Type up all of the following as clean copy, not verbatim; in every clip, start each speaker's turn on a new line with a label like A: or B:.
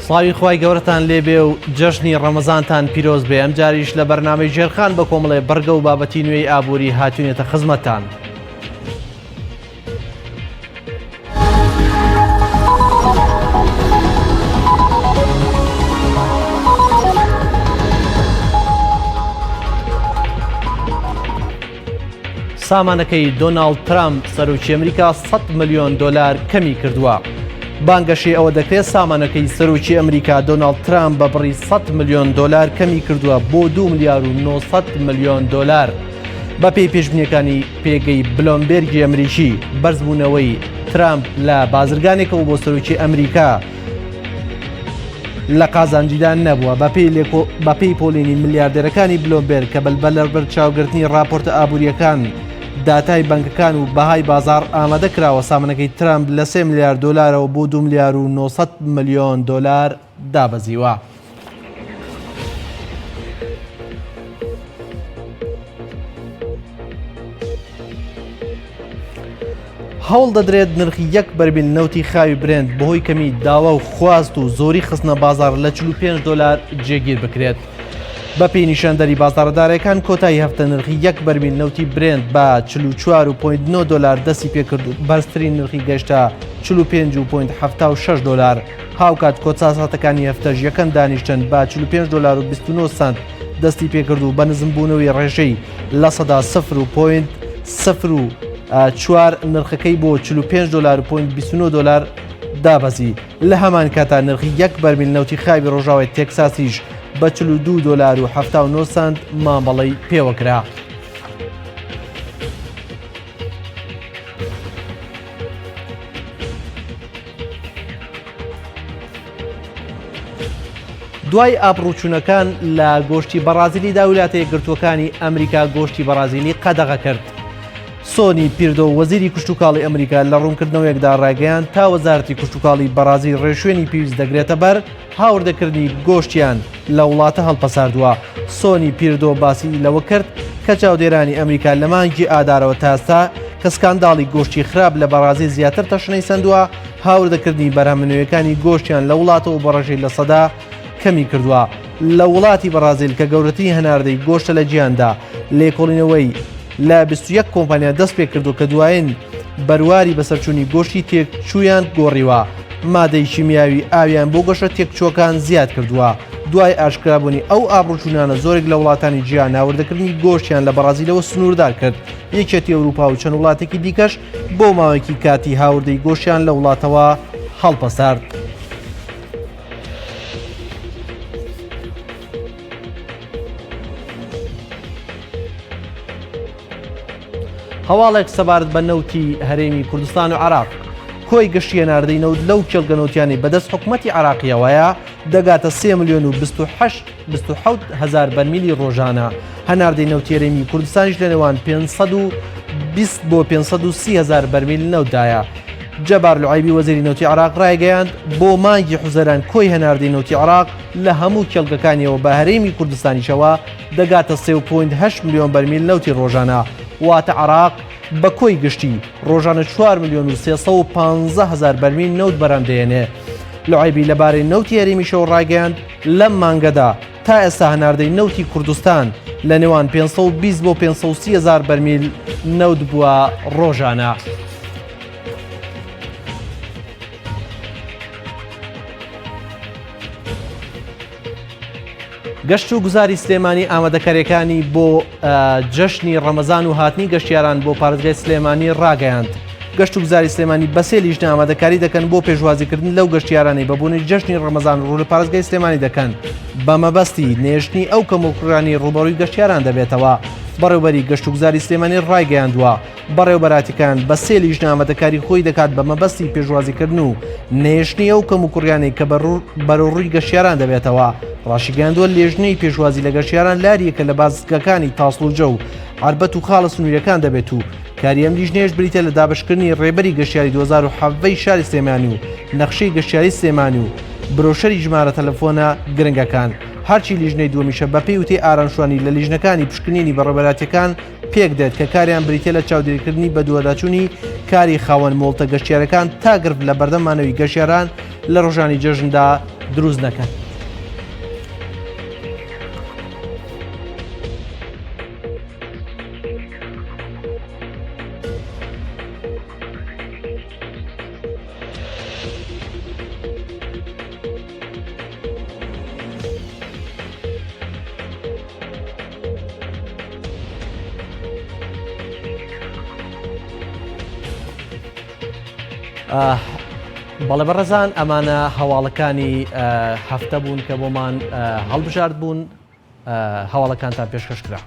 A: سڵاوی خوای گەورەتان لێبێ و جەژنی ڕەمەزانتان پیرۆز بێ ئەمجاریش لە بەرنامەی ژێرخان بە کۆمەڵێ بڕگە و بابەتی نوێی ئابووری هاتوینەتە خزمەتتان. سامانەکەی دۆناڵد ترامپ سەرۆکی ئەمریکا 100 ملیۆن دۆلار کەمی کردووە. بانگەشەی ئەوە دەکرێت سامانەکەی سەرۆکی ئەمریکا دۆناڵد ترامپ بە بڕی 100 ملیۆن دۆلار کەمی کردووە بۆ 2 ملیار و 900 ملیۆن دۆلار. بەپێی پێشبینیەکانی پێگەی بلۆمبێرگی ئەمریکی، بەرزبوونەوەی ترامپ لە بازرگانێکەوە بۆ سەرۆکی ئەمریکا لە قازانجیدا نەبووە. بەپێی پۆلینی ملیاردێرەکانی بلۆمبێرگ کە بە لەبەرچاوگرتنی راپۆرتە ئابوورییەکان، داتای بانکەکان و بەهای بازاڕ ئامادە کراوە، سامانەکەی ترامپ لە سێ ملیار دۆلارەوە بۆ دوو ملیار و 900 ملیۆن دۆلار دابەزیوە. هەوڵ دەدرێت نرخی یەک بەرمیل نەوتی خاوی برێنت بەهۆی کەمی داوا و خواست و زۆری خستنە بازاڕ لە 45 دۆلار جێگیر بکرێت. بەپێی نیشاندەری بازاڕە دارایەکان کۆتایی هەفتە نرخی یەک بەرمیل نەوتی برێنت بە 44.9 دۆلار دەستی پێکرد و بەرزترین نرخی گەشتە 45.76 دۆلار. هاوکات کۆتا ساتەکانی هەفتەش یەکەم دانیشتن بە 45 دۆلار و 29 سەنت دەستی پێکرد و بە نزمبوونەوەی ڕێژەی لە سەدا 0 و point 0 و چوار نرخەکەی بۆ 45 دۆلار و point 29 دۆلار دابەزی. لە هەمان کاتا نرخی یەک بەرمیل نەوتی خاوی ڕۆژاوای تێکساسیش بە 42 دۆلار و 79 سەنت مامەڵەی پێوەکرا. دوای ئابڕووچوونەکان لە گۆشتی بەڕازیلیدا ویلایەتە یەکگرتووەکانی ئەمریکا گۆشتی بەڕازیلی قەدەغە کرد. سۆنی پیردۆ وەزیری کشتوکاڵی ئەمریکا لە ڕوونکردنەوەیەکدا ڕایگەیاند تا وەزارەتی کشتوکاڵی بەڕازیل ڕێوشوێنی پێویست دەگرێتە بەر هاوردەکردنی گۆشتیان لە وڵاتە هەڵپەساردووە. سۆنی پیردۆ باسی لەوە کرد کە چاودێرانی ئەمریکا لە مانگی ئادارەوە تا ئێستا کە سکانداڵی گۆشتی خراپ لە بەڕازیل زیاتر تەشەنەی سەندووە، هاوردەکردنی بەرهەمە نوێیەکانی گۆشتیان لە وڵاتەوە بە ڕێژەی لەسەدا کەمی کردووە. لە وڵاتی بەڕازیل کە گەورەترین هەناردەی گۆشتە لە جیهاندا، لێکۆڵینەوەی لە 21 کۆمپانیا دەست پێکردووە کە دوایین بەرواری بەسەرچوونی گۆشتی تێکچوویان گۆڕیوە، مادەی کیمیاوی ئاویان بۆ گۆشتە تێکچووەکان زیاد کردووە. دوای ئاشکرابوونی ئەو ئابڕووچوونانە زۆرێک لە وڵاتانی جیهان هاوردەکردنی گۆشتیان لە بەڕازیلەوە سنووردار کرد، یەکێتی ئەوروپا و چەند وڵاتێکی دیکەش بۆ ماوەیەکی کاتی هاوردەی گۆشتیان لە وڵاتەوە هەڵپەسارد. هەواڵێک سەبارەت بە نەوتی هەرێمی کوردستان و عراق کۆی گشتی هەناردەی نەوت لەو کێڵگە نەوتیانەی بەدەست حکوومەتی عراقیەوەیە دەگاتە 3 میلیۆن و 28 27 هەزار بەرمیلی ڕۆژانە هەناردەی نەوتی هەرێمی کوردستانیش لە نێوان 520 بۆ 530 هەزار بەرمیل نەوتدایە. جەبار لعیبی وەزیری نەوتی عراق ڕایگەیاند بۆ مانگی حوزەران کۆی هەناردەی نەوتی عراق لە هەموو کێڵگەکانیەوە بە هەرێمی کوردستانیشەوە دەگاتە 3.8 ملیۆن بەرمیل نەوتی ڕۆژانە واتە عراق بە کۆی گشتی ڕۆژانە 4 ملیۆن و 315 هەزار بەرمیل نەوت بەرهەم دەهێنێ. لعیبی لەبارەی نەوتی هەرێمیشەوە ڕایگەیاند لەم مانگەدا تا ئێستا هەناردەی نەوتی کوردستان لە نێوان 520 بۆ 530 هەزار بەرمیل نەوت بووە ڕۆژانە. گەشت و گوزاری سلێمانی ئامادەکاریەکانی بۆ جەژنی ڕەمەزان و هاتنی گەشتیاران بۆ پارێزگای سلێمانی ڕاگەیاند. گەشت و گوزاری سلێمانی بە سێ لیژنە ئامادەکاری دەکەن بۆ پێشوازیکردن لەو گەشتیارانەی بە بۆنەی جەژنی ڕەمەزان ڕوو لە پارێزگای سلێمانی دەکەن بە مەبەستی نێشتنی ئەو کەموکوڕیانەی ڕووبەڕووی گەشتیاران دەبێتەوە. بەڕێوبەری گەشت و گوزاری سلێمانی ڕایگەیاندووە، بەڕێوەبەراتیکان بە سێ لیژنە ئامادەکاری خۆی دەکات بە مەبەستی پێشوازیکردن و نەهێشتنی ئەو کەموکوڕیانەی کە بەرەوڕووی گەشتیاران دەبێتەوە. ڕاشیگەیاندووە، لێژنەی پێشوازی لە گەشتیاران لاریەکە لە بازگەکانی تاسڵوجە و عەربەت و خاڵە سنووریەکان دەبێت و کاری ئەم لیژنەیەش بریتە لە دابەشکردنی ڕێبەری گەشتیاری 2017 شاری سلێمانی و نەخشەی گەشتیاری سلێمانی و برۆشەری ژمارە تەلەفۆنە گرنگەکان. هەرچی لیژنەی دووەمیشە بەپێی وتەی ئارام شوانی لە لیژنەکانی پشکنینی بەڕێوەبەرایەتیەکان پێکدێت کە کاریان بریتیە لە چاودێریکردنی بەدواداچوونی کاری خاوەن مۆڵتە گەشتیارەکان تا گرفت لە بەردەم مانەوەی گەشتیاران لە ڕۆژانی جەژندا دروست نەکەن. بەڵێ بەڕێزان ئەمانە هەواڵەکانی هەفتە بوون کە بۆمان هەڵبژارد بوون هەواڵەکانتان پێشکەش کرا.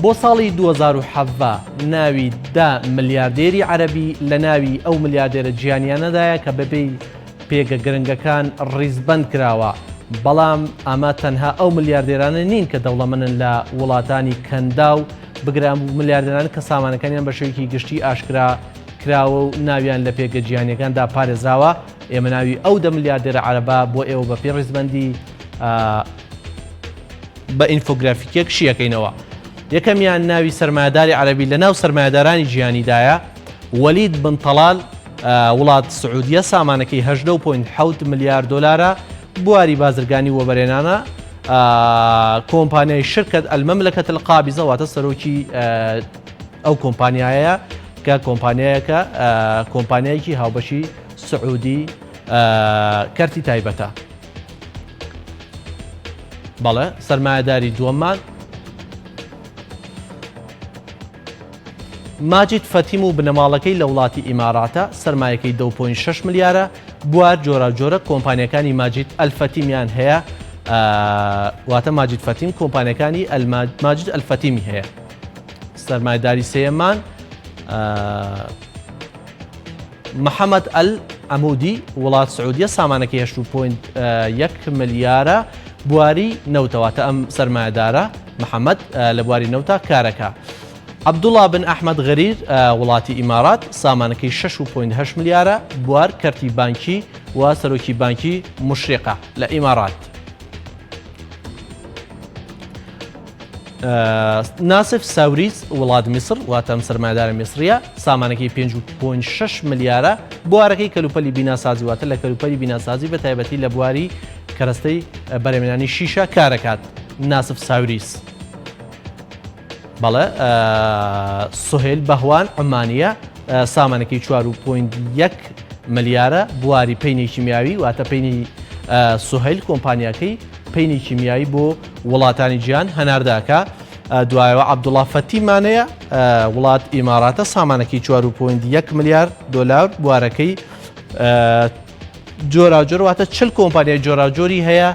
A: بۆ ساڵی 2017 ناوی دە ملیاردێری عەرەبی لە ناوی ئەو ملیاردێرە جیهانیانەدایە کە بەپێی پێگە گرنگەکان ڕیزبەند کراوە، بەڵام ئەمە تەنها ئەو ملیاردێرانە نین کە دەوڵەمەنن لە وڵاتانی کەنداو، بگرە ئەم ملیاردێرانە کە سامانەکانیان بە شێوەیەکی گشتی ئاشکرا کراوە و ناویان لە پێگە جیهانیەکاندا پارێزراوە، ئێمە ناوی ئەو دە ملیاردێرە عەرەبە بۆ ئێوە بە پێی ڕیزبەندی بە ئینفۆگرافیکێک شیەکەینەوە. یەکەمیان ناوی سەرمایەداری عەرەبی لە ناو سەرمایەدارانی جیهانیدایە، وەلید بن تەڵال، وڵات سعودیە سامانەکەی 18.7 ملیار دۆلارە، بواری بازرگانی و وەبەرهێنانە، کۆمپانیای شرکت المملکە القابضە واتە سەرۆکی ئەو کۆمپانیایە کە کۆمپانیایەکە کۆمپانیایەکی هاوبەشی سعودی کەرتی تایبەتە. بەڵێ سەرمایەداری دووەممان ماجید فەتیم و بنەماڵەکەی لە وڵاتی ئیماراتە، سەرمایەکەی دە point شەش ملیارە، بوار جۆراوجۆرە کۆمپانیاکانی ماجید ئەلفەتیمیان هەیە، واتە ماجید فەتیم کۆمپانیاکانی ماجید ئەلفەتیمی هەیە. سەرمایەداری سێیەممان محەمەد ئەل عەمودی، وڵات سعودیە سامانەکەی هەشت و point یەک ملیارە، بواری نەوتە واتە ئەم سەرمایەدارە محەمەد لە بواری نەوتا کارەکا. عەبدوڵا بن ئەحمەد غەریر، وڵاتی ئیمارات سامانەکەی شەش و point هەشت ملیارە، بوار کەرتی بانکی و سەرۆکی بانکی مشریقە لە ئیمارات. ناسف ساوریس وڵات میسر واتە ئەم سەرمایەدارە میسریە سامانەکەی 5.6 ملیارە بوارەکەی کەلوپەلی بیناسازی واتە لە کەلوپەلی بیناسازی بە تایبەتی لە بواری کەرەستەی بەرهەمێنانی شیشە کارەکات ناسف ساوریس بەڵێ سهێل بەهوان عمانیە سامانەکەی 4.1 ملیارە بواری پەینی کیمیاوی واتە پەینی سهیل کۆمپانیاکەی پەینی کیمیایی بۆ وڵاتانی جیهان هەناردە ئەکا. دوایەوە عەبدوڵا فەتیمان هەیە وڵات ئیماراتە سامانەکەی 4.1 ملیار دۆلار بوارەکەی جۆراوجۆر واتە چل کۆمپانیای جۆراوجۆری هەیە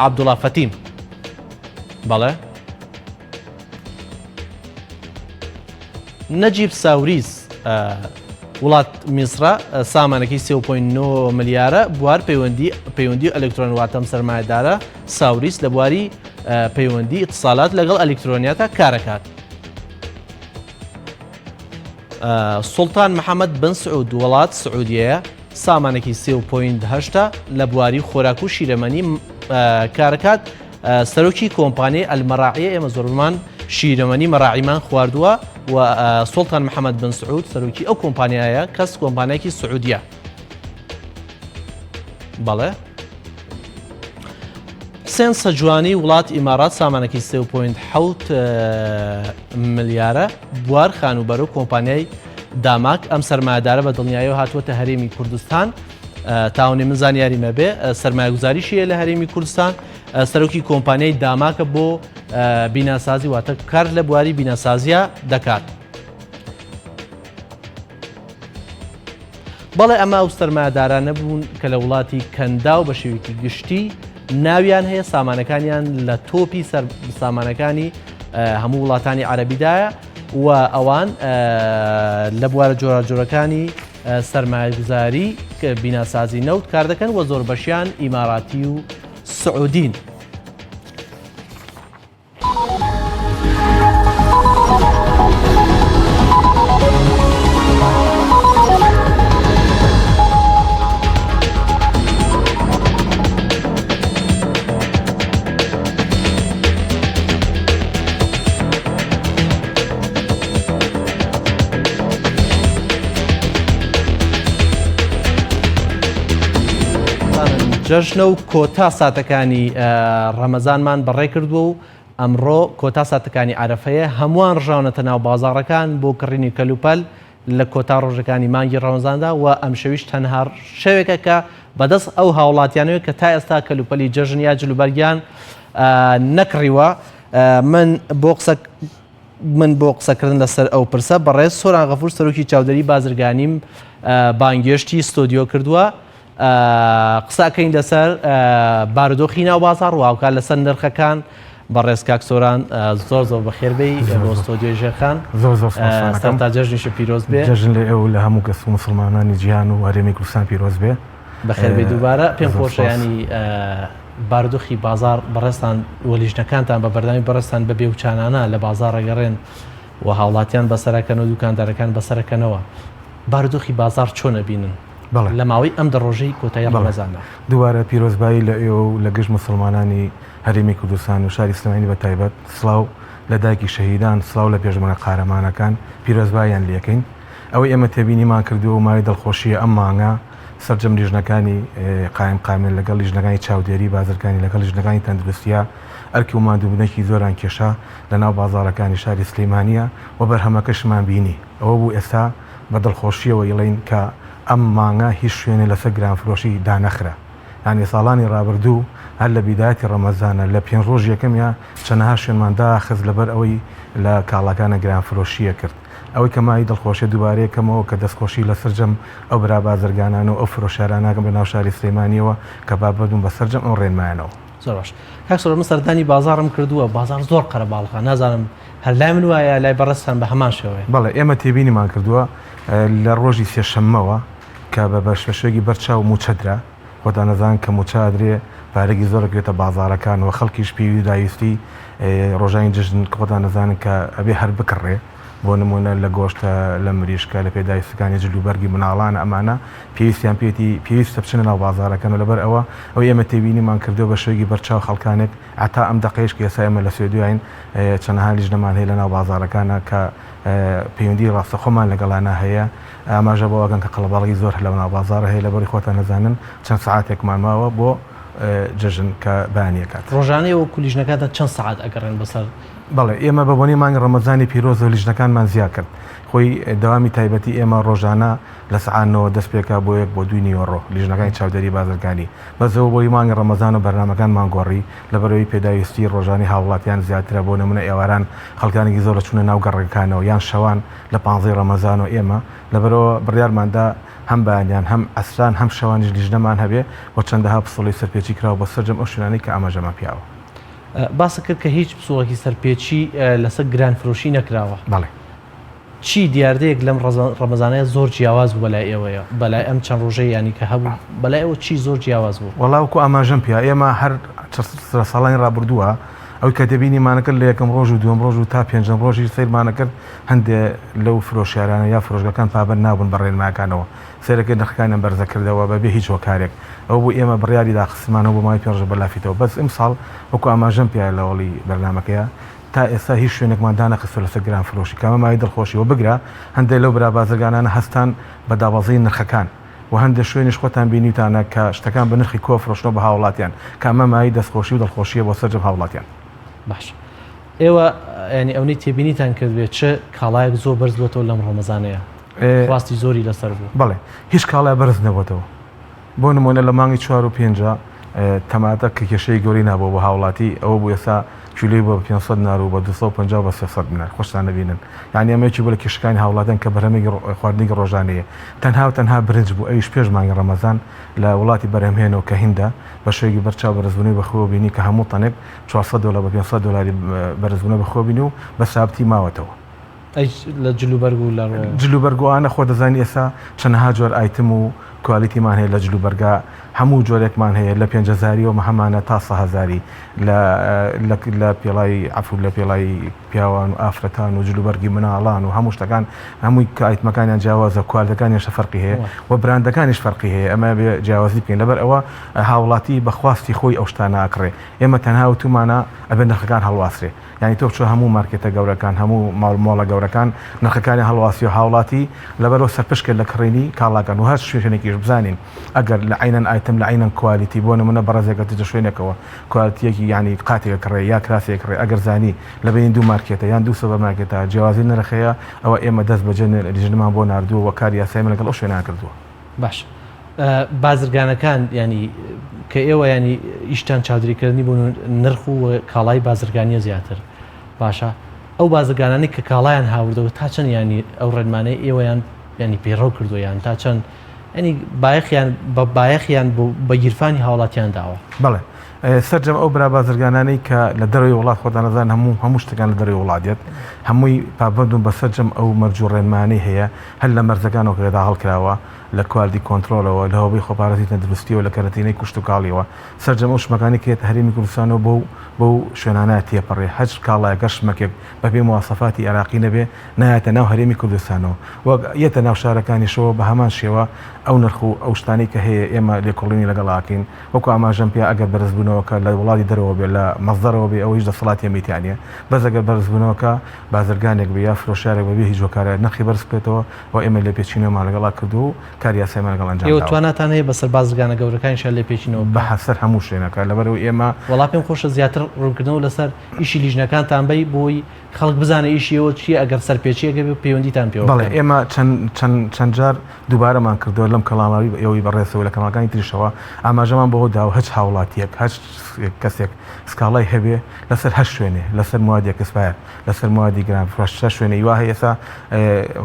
A: عەبدوڵا فەتیم بەڵێ نەجیب ساوریس وڵات میسرە سامانەکەی 3.9 ملیارە بوار پەیوەندی پەیوەندی ئەلکترۆن واتەم سەرمایەدارە ساوریس لە بواری پەیوەندی اتصالات لەگەڵ ئەلکترۆنیاتا کارەکات. سوڵتان محەممەد بن سعود وڵات سعودیەیە سامانێکی 3.8 لە بواری خۆراک و شیرەمەنی کارەکات سەرۆکی کۆمپانیای ئەلمەراعیە ئێمە زۆربەمان شیرەمەنی مەراعیمان خواردووە و سوڵتان محەممەد بن سعود سەرۆکی ئەو کۆمپانیایە کەس کۆمپانیایەکی سعودیە بەڵێ حسێن سەجوانی وڵات ئیمارات سامانەکەی 3.7 ملیارە بوار خانووبەرە و کۆمپانیای داماک ئەم سەرمایەدارە بە دڵنیایەوە هاتووەتە هەرێمی کوردستان تاونی من زانیاری مەبێ سەرمایەگوزاریشی هەیە لە هەرێمی کوردستان سەرۆکی کۆمپانیای داماکە بۆ بیناسازی واتە کار لە بواری بیناسازیە دەکات. بەڵێ ئەمە ئەو سەرمایەدارانە بوون کە لە وڵاتی کەنداو بە شێوەیەکی گشتی ناویان هەیە سامانەکانیان لە تۆپی سەر سامانەکانی هەموو وڵاتانی عەربیدایە و ئەوان لە بوارە جۆراجۆرەکانی سەرمایەگوزاری بیناسازی نەوت کار دەکەن و زۆربەشیان ئیماراتی و سعودین. جەژنە و کۆتا ساتەکانی ڕەمەزانمان بەڕێ کردووە و ئەمڕۆ کۆتا ساتەکانی عەرەفەیە، هەمووان ڕژاونەتە ناو بازاڕەکان بۆ کڕینی کەلوپەل لە کۆتا ڕۆژەکانی مانگی ڕەمەزاندا و ئەمشەویش تەنها شەوێکە کە بەدەست ئەو هاوڵاتیانەوە کە تا ئێستا کەلوپەلی جەژن یا جلوبەرگیان نەکڕیوە. من بۆ قسە من بۆ قسەکردن لەسەر ئەو پرسە بەڕێز سۆران غەفور سەرۆکی چاودێری بازرگانیم بانگێشتی ستۆدیۆ کردووە. قسە ئەکەین لەسەر بارودۆخی ناو بازاڕ و هاوکات لەسەر نرخەکان. بەڕێز کاک سۆران زۆر زۆر بەخێر بێی بۆ ستۆدیۆی ژێرخان.
B: زۆر زۆر سپاس
A: ئەکەم. سەرەتا جەژنیشت پیرۆز بێ.
B: جەژن لە ئێوە و لە هەموو کەس و موسڵمانانی جیهان و هەرێمی کوردستان پیرۆز بێ.
A: بەخێر بێی دووبارە. پێم خۆشە یانی بارودۆخی بازاڕ بەڕێزتان و لیژنەکانتان بە بەردەوامی بەڕێزتان بە بێوچانانە لە بازاڕ ئەگەڕێن و هاوڵاتیان بەسەرەکەن و دوکاندارەکان بەسەرەکەنەوە. بارودۆخی بازاڕ چۆن ئەبینن؟
B: بەڵێ.
A: لە ماوەی ئەم دە ڕۆژەی کۆتایی
B: بەڵێ.
A: ڕەمەزاندا.
B: دووبارە پیرۆزبایی لە ئێوە و لە گشت موسڵمانانی هەرێمی کوردستان و شاری سلێمانی بە تایبەت، سڵاو لە دایکی شەهیدان، سڵاو لە پێشمەرگە قارەمانەکان، پیرۆزباییان لێکەین. ئەوەی ئێمە تێبینیمان کردووە و مایەی دڵخۆشییە ئەم مانگە سەرجەم لیژنەکانی قایمقامیەت لەگەڵ لیژنەکانی چاودێری بازرگانی لەگەڵ لیژنەکانی تەندروستییە ئەرک و ماندووبوونێکی زۆران کێشا لە ناو بازاڕەکانی شاری سلیمانییە و بەرهەمەکەشمان بینی. ئەوە بوو ئێستا بە دڵخۆشییەوە ئیڵێین کە ئەم مانگە هیچ شوێنێ لەسەر گرانفرۆشی دانەخرا. یانی ساڵانی ڕابردوو هەر لە بیدایەتی ڕەمەزانە لە پێنج ڕۆژی یەکەمیا چەنەها شوێنمان داخست لەبەر ئەوەی لە کاڵاکانە گرانفرۆشییە کرد. ئەوەی کە مایەی دڵخۆشیە دووبارەیە کەمەوە کە دەستخۆشی لە سەرجەم ئەو برا بازرگانان و ئەو فرۆشیارانە ئەکەم لە ناو شاری سلێمانییەوە کە پابەند بوون بە سەرجەم ئەو ڕێنمایانەوە.
A: زۆر باش کاک سۆران من سەردانی بازاڕم کردووە بازاڕ زۆر قەرەباڵغە نازانم هەر لای من وایە لای بەڕێزتان بە هەمان شێوەیە؟
B: بەڵێ ئێمە تێبینیمان کردووە لە ڕۆژی سێشەممەوە کە بە بەشێکی بەرچاو مووچە درا، خۆتان دەزانن کە مووچە ئەدرێ پارەیەکی زۆر ئەکەوێتە بازاڕەکان و خەڵکیش پێویداویستی ڕۆژانی جەژن خۆتان دەزانن کە ئەبێ هەر بکڕێ بۆ نموونە لە گۆشتە لە مریشکە لە پێداویستەکانی جل و بەرگی مناڵانە ئەمانە پێویستیان پێیەتی پێویستە بچنە ناو بازاڕەکان و لەبەر ئەوە ئەوەی ئێمە تێبینیمان کردووە بە شێوەیەکی بەرچاو خەڵکانێک هەتا ئەم دەقەیش کە ئێستا ئێمە لە سوێدوین چەنەها لیژنەمان هەیە لە ناو بازاڕەکانە کە پەیوەندی ڕاستەخۆمان لەگەڵانا هەیە ئاماژە بەوە ئەکەن کە قەڵەباڵغی زۆر لەو ناو بازاڕە هەیە لەبەری خۆتان ئەزانن چەند سەعاتێکمان ماوە بۆ جەژن کە بەیانی ئەکات.
A: ڕۆژانە ئێوە وەکو لیژنەکانتان چەند سەعات ئەگەڕێن بەسەر؟
B: بەڵێ ئێمە بە بۆنەی مانگی ڕەمەزانی پیرۆزەوە لیژنەکانمان زیا کرد. خۆی دەوامی تایبەتی ئێمە ڕۆژانە لە سەعات نۆوە دەست پێکا بۆ یەک بۆ دووی نیوەڕۆ لیژنەکانی چاودێری بازرگانی. بەس ئەوە بۆی مانگی ڕەمەزان و بەرنامەکانمان گۆڕی لەبەرئەوەی پێداویستی ڕۆژانەی هاووڵاتیان زیاترە بۆ نمونە ئێواران خەڵکانێکی زۆر ئەچونە ناو گەڕەکەکانەوە یان شەوان لە پانزەی ڕەمەزان و ئێمە لەبەرئەوە بڕیارمان دا هەم بەیانیان هەم عەسران هەم شەوانیش لیژنەمان هەبێ و چەندەها پسوڵەی سەرپێچی کراوە بۆ سەرجەم ئەو شوێنانەی کە ئاماژەمان پیاوە.
A: باست کرد کە هیچ پسوڵێکی سەرپێچی لەسەر گرانفرۆشی نەکراوە.
B: بەڵێ.
A: چی دیاردەیەک لەم ڕەمەزانەیە زۆر جیاواز بوو بەلای ئێوەیە بەلای ئەم چەند ڕۆژەی یانی کە هەبوو بەلای ئێوە چی زۆر جیاواز بوو؟
B: وەڵا وەکو ئاماژەم پیا ئێمە هەر لە ساڵانی ڕابردووە ئەوی کە دەبینیمانە کرد لە یەکەم ڕۆژ و دووەم ڕۆژ و تا پێنجەم ڕۆژیش سەیرمانە کرد هەندێ لەو فرۆشیارانە یا فرۆشگاکان پابەند نابوون بە ڕێنماکانەوە سەیرەکەی نرخەکانیان بەرزەکردەوە بەبێ هیچ هۆکارێک ئەوە بوو ئێمە بڕیاری داخستنمانەوە بۆ ماوەی پێنج ڕۆژ بە لافیتەوە بەس ئمساڵ وەکو ئاماژەم پیا لەوەڵی بەرنامەکەیا تا ئێستا هیچ شوێنێکمان دانەخستوە لەسەر گرانفرۆشی کە ئەمە مایەی دڵخۆشی وە بگرە هەندێک لەو برا بازرگانانە هەستان بە دابەزینی نرخەکان وە هەندێک شوێنیش خۆتان بینیوتانە کە شتەکان بە نرخی کۆ ئەفرۆشنەوە بە هاوڵاتیان کە ئەمە مایەی دەستخۆشی و دڵخۆشیە بۆ سەرجەم هاوڵاتیان.
A: باش ئێوە یانی ئەونەی تێبینیتان کردبێت چ کاڵایەک زۆر بەرز بۆتەوە لەم ڕەمەزانەیە خواستی زۆری لەسەر بوو؟
B: بەڵێ هیچ کاڵای بەرز نەبۆتەوە بۆ نموونە لە مانگی چوار و پێنجا تەماتە کە کێشەی گەورەی نابووە بۆ هاوڵاتی ئەوە بوو ئێستا کیلۆی بووە بە 500 دینار و بە 250 و بە 300 دینار خۆشتان نەبینن یانی ئەمە یەکی بوو لە کێشەکانی هاوڵاتیان کە بەرهەمێکی خواردنێکی ڕۆژانەیە تەنها و تەنها برنج بوو ئەویش پێش مانگی ڕەمەزان لە وڵاتی بەرهەمهێنەوە کە هیندە بە شێوەیەکی بەرچاو بەرزبوونەوەی بەخۆوە بینی کە هەموو تەنێک 400 دۆلار بە 500 دۆلاری بەرزبوونەوە بەخۆوە بینی و بە سابتی ماوەتەوە.
A: ئەی لە جل و بەرگ و لە ڕۆ.
B: جل و بەرگ و ئانە خۆ دەزانی ئێستا چەنەها جۆر item و quality مان هەیە لە جل و بەرگا هەموو جۆرێکمان هەیە لە پێنج هەزاریەوە هەمانە تا سە هەزاری لە لە لە پێڵاوی عەفو لە پێڵاوی پیاوان و ئافرەتان و جل و بەرگی مناڵان و هەموو شتەکان هەمووی کە item ەکانیان جیاوازە کوالتەکانیان شە فەرقی هەیە و براندەکانیش فەرقی هەیە ئەمە بێ جیاوازی بکەین لەبەر ئەوە هاوڵاتی بە خواستی خۆی ئەو شتانە ئەکڕێ ئێمە تەنها وتومانە ئەبێ نرخەکان هەڵواسرێ یانی تۆ بچۆ هەموو مارکێتە گەورەکان هەموو ماڵ مۆڵە گەورەکان نرخەکانیان هەڵواسیوە هاوڵاتی لەبەرەوە سەرپشکە لە کڕینی کاڵاکان و هەر شوێنێکیش بزانین ئەگەر لە عەینەن item. item لە عەینەن quality بۆ نمونە بەڕێزێک ئەچێتە شوێنێکەوە quality یەکی یانی قاتێک ئەکڕێ یا کراسێک ئەکڕێ ئەگەر زانی لە بەینی دوو مارکێتە یان دوو سۆپەر مارکێتە جیاوازی نرخ هەیە ئەوە ئێمە دەست بەجێ لیژنەمان بۆ ناردووە و کاری یاساییمان لەگەڵ ئەو شوێنانە کردووە.
A: باش بازرگانەکان ینی کە ئێوە ینی ئیشتان چاودریکردنی بوون نرخ و کاڵای بازرگانیە زیاتر باشە ئەو بازرگانانی کە کاڵایان هاوردەوە تا چەند ینی ئەو ڕێنمانەی ئێوەیان ینی پەیڕەو کردو یان تا چەند ینی بایەخیان بە بایەخیان بۆ بە گیرفانی هاوڵاتیان داوە؟
B: بەڵێ سەرجەم ئەو برا بازرگانانەی کە لە دەرەوەی وڵات خۆتان ئەزانن هەموو هەموو شتەکان لە دەرەوەی وڵات دێت هەمووی پابەندون بە سەرجەم ئەو مەرج و ڕێنمانەی هەیە هەر لە مەرزەکانەوە کە داخڵ کراوە لە quality control ەوە لە هۆبەی خۆپارێزی تەندروستیەوە لە کەرەنتینەی کشتوکاڵیەوە سەرجەم ئەو شمەکانی کە یەتە هەرێمی کوردستانەوە بەو بەو شوێنانە تێپەڕێ هەچ کاڵایەک هەر شمەکێک بەپێی مواسەفاتی عێراقی نەبێ نایەتە ناو هەرێمی کوردستانەوە وەک یەتە ناو شارەکانیشەوە بە هەمان شێوە ئەو نرخ و ئەو شتانەی کە هەیە ئێمە لێکۆڵینی لەگەڵ ئاکەین وەکو ئاماژەم پێ ئەگەر بەرزبوونەوەکە لە وڵاتی دەرەوە بێ لە مەسدەرەوە بێ ئەوە هیچ دەسەڵاتی ئێمەی تیا نیە بەس ئەگەر بەرزبوونەوەکە بازرگانێک بێ یا فرۆشیارێک بەبێ هیچ هۆکارێک نرخی بەرز بکرێتەوە ئەوە ئێمە لێپێچینەوەمان لەگەڵا کردووە و کاری یاساییمان لەگەڵ ئەنجام
A: ئێوە
B: داوە.
A: تواناتان هەیە بەسەر بازرگانە گەورەکانیشا لێپێچینەوە
B: بە
A: بکەن؟
B: سەر هەموو شوێنەکە لەبەرئەوەی ئێمە.
A: وەڵا پێم خۆشە زیاتر ڕوونکردنەوە لەسەر ئیشی لیژنەکانتان بەی بۆی خەڵک بزانێ ئیشی ئێوە چییە ئەگەر سەرپێچییەک هەبێ پەیوەندیتان پێوە
B: بەڵێ
A: بکەن.
B: ئێمە چەند چەند چەند جار دووبارەمان کردەوە لەم کەڵاماوی ئێوەی بەڕێزەوە لە کەناڵەکانی تریشەوە ئاماژەمان بەوە داوە هەچ هاوڵاتییەک هەچ کەسێک سکاڵای هەبێ لەسەر هەر شوێنێ لەسەر موادی expire لەسەر موادی گران فرۆشتە شوێنێ وا هەیە ئێستا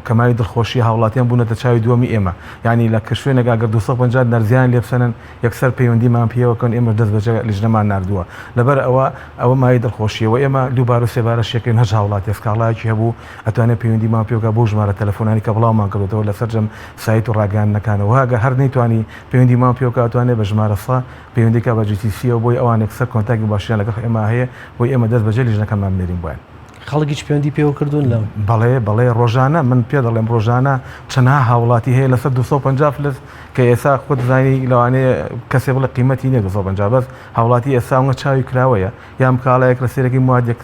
B: کە مایەی دڵخۆشیە هاوڵاتیان بوونەتە چاوی دووەمی ئێمە یانی لە کە شوێنێک ئەگەر 250 دینار زیان لێ بسەنن یەکسەر پەیوەندیمان پێوە کەن ئێمەش دەست بەجێ لیژنەمان ناردووە لەبەر ئەوە ئەوە مایەی دڵخۆشیە وە ئێمە دووبارە و سێبارە شێکەین هەچ هاوڵاتیە سکاڵایەکی هەبوو ئەتوانێت پەیوەندیمان پێ بکات بەو ژمارە تەلەفۆنانەی کە بڵاومان کردۆتەوە لە سەرجەم سایت و ڕاگەیاندنەکانەوە ئەگەر هەر نەیتوانی پەیوەندیمان پێ بکات ئەتوانێت بە ژمارە سە پەیوەندی کا بە GTC ەوە بۆی ئەوان یەکسەر contact ی باشیان لەگەڵ ئێمە هەیە بۆی ئێمە دەست بەجێ لیژنەکانمان بنێرین بۆیان.
A: خەڵک هیچ پەیوەندی پێوە کردوون لەم؟
B: بەڵێ بەڵێ ڕۆژانە من پێ دەڵێم ڕۆژانە چەنەها هاوڵاتی هەیە لەسەر 250 فلس کە ئێسا خۆت زانی لەوانەیە کەسێ بڵێ قیمەتی نییە 250 بەس هاوڵاتی ئێستا ئەوە چاوی کراوەیە یان کاڵایەک لە سێرەکەی موادێک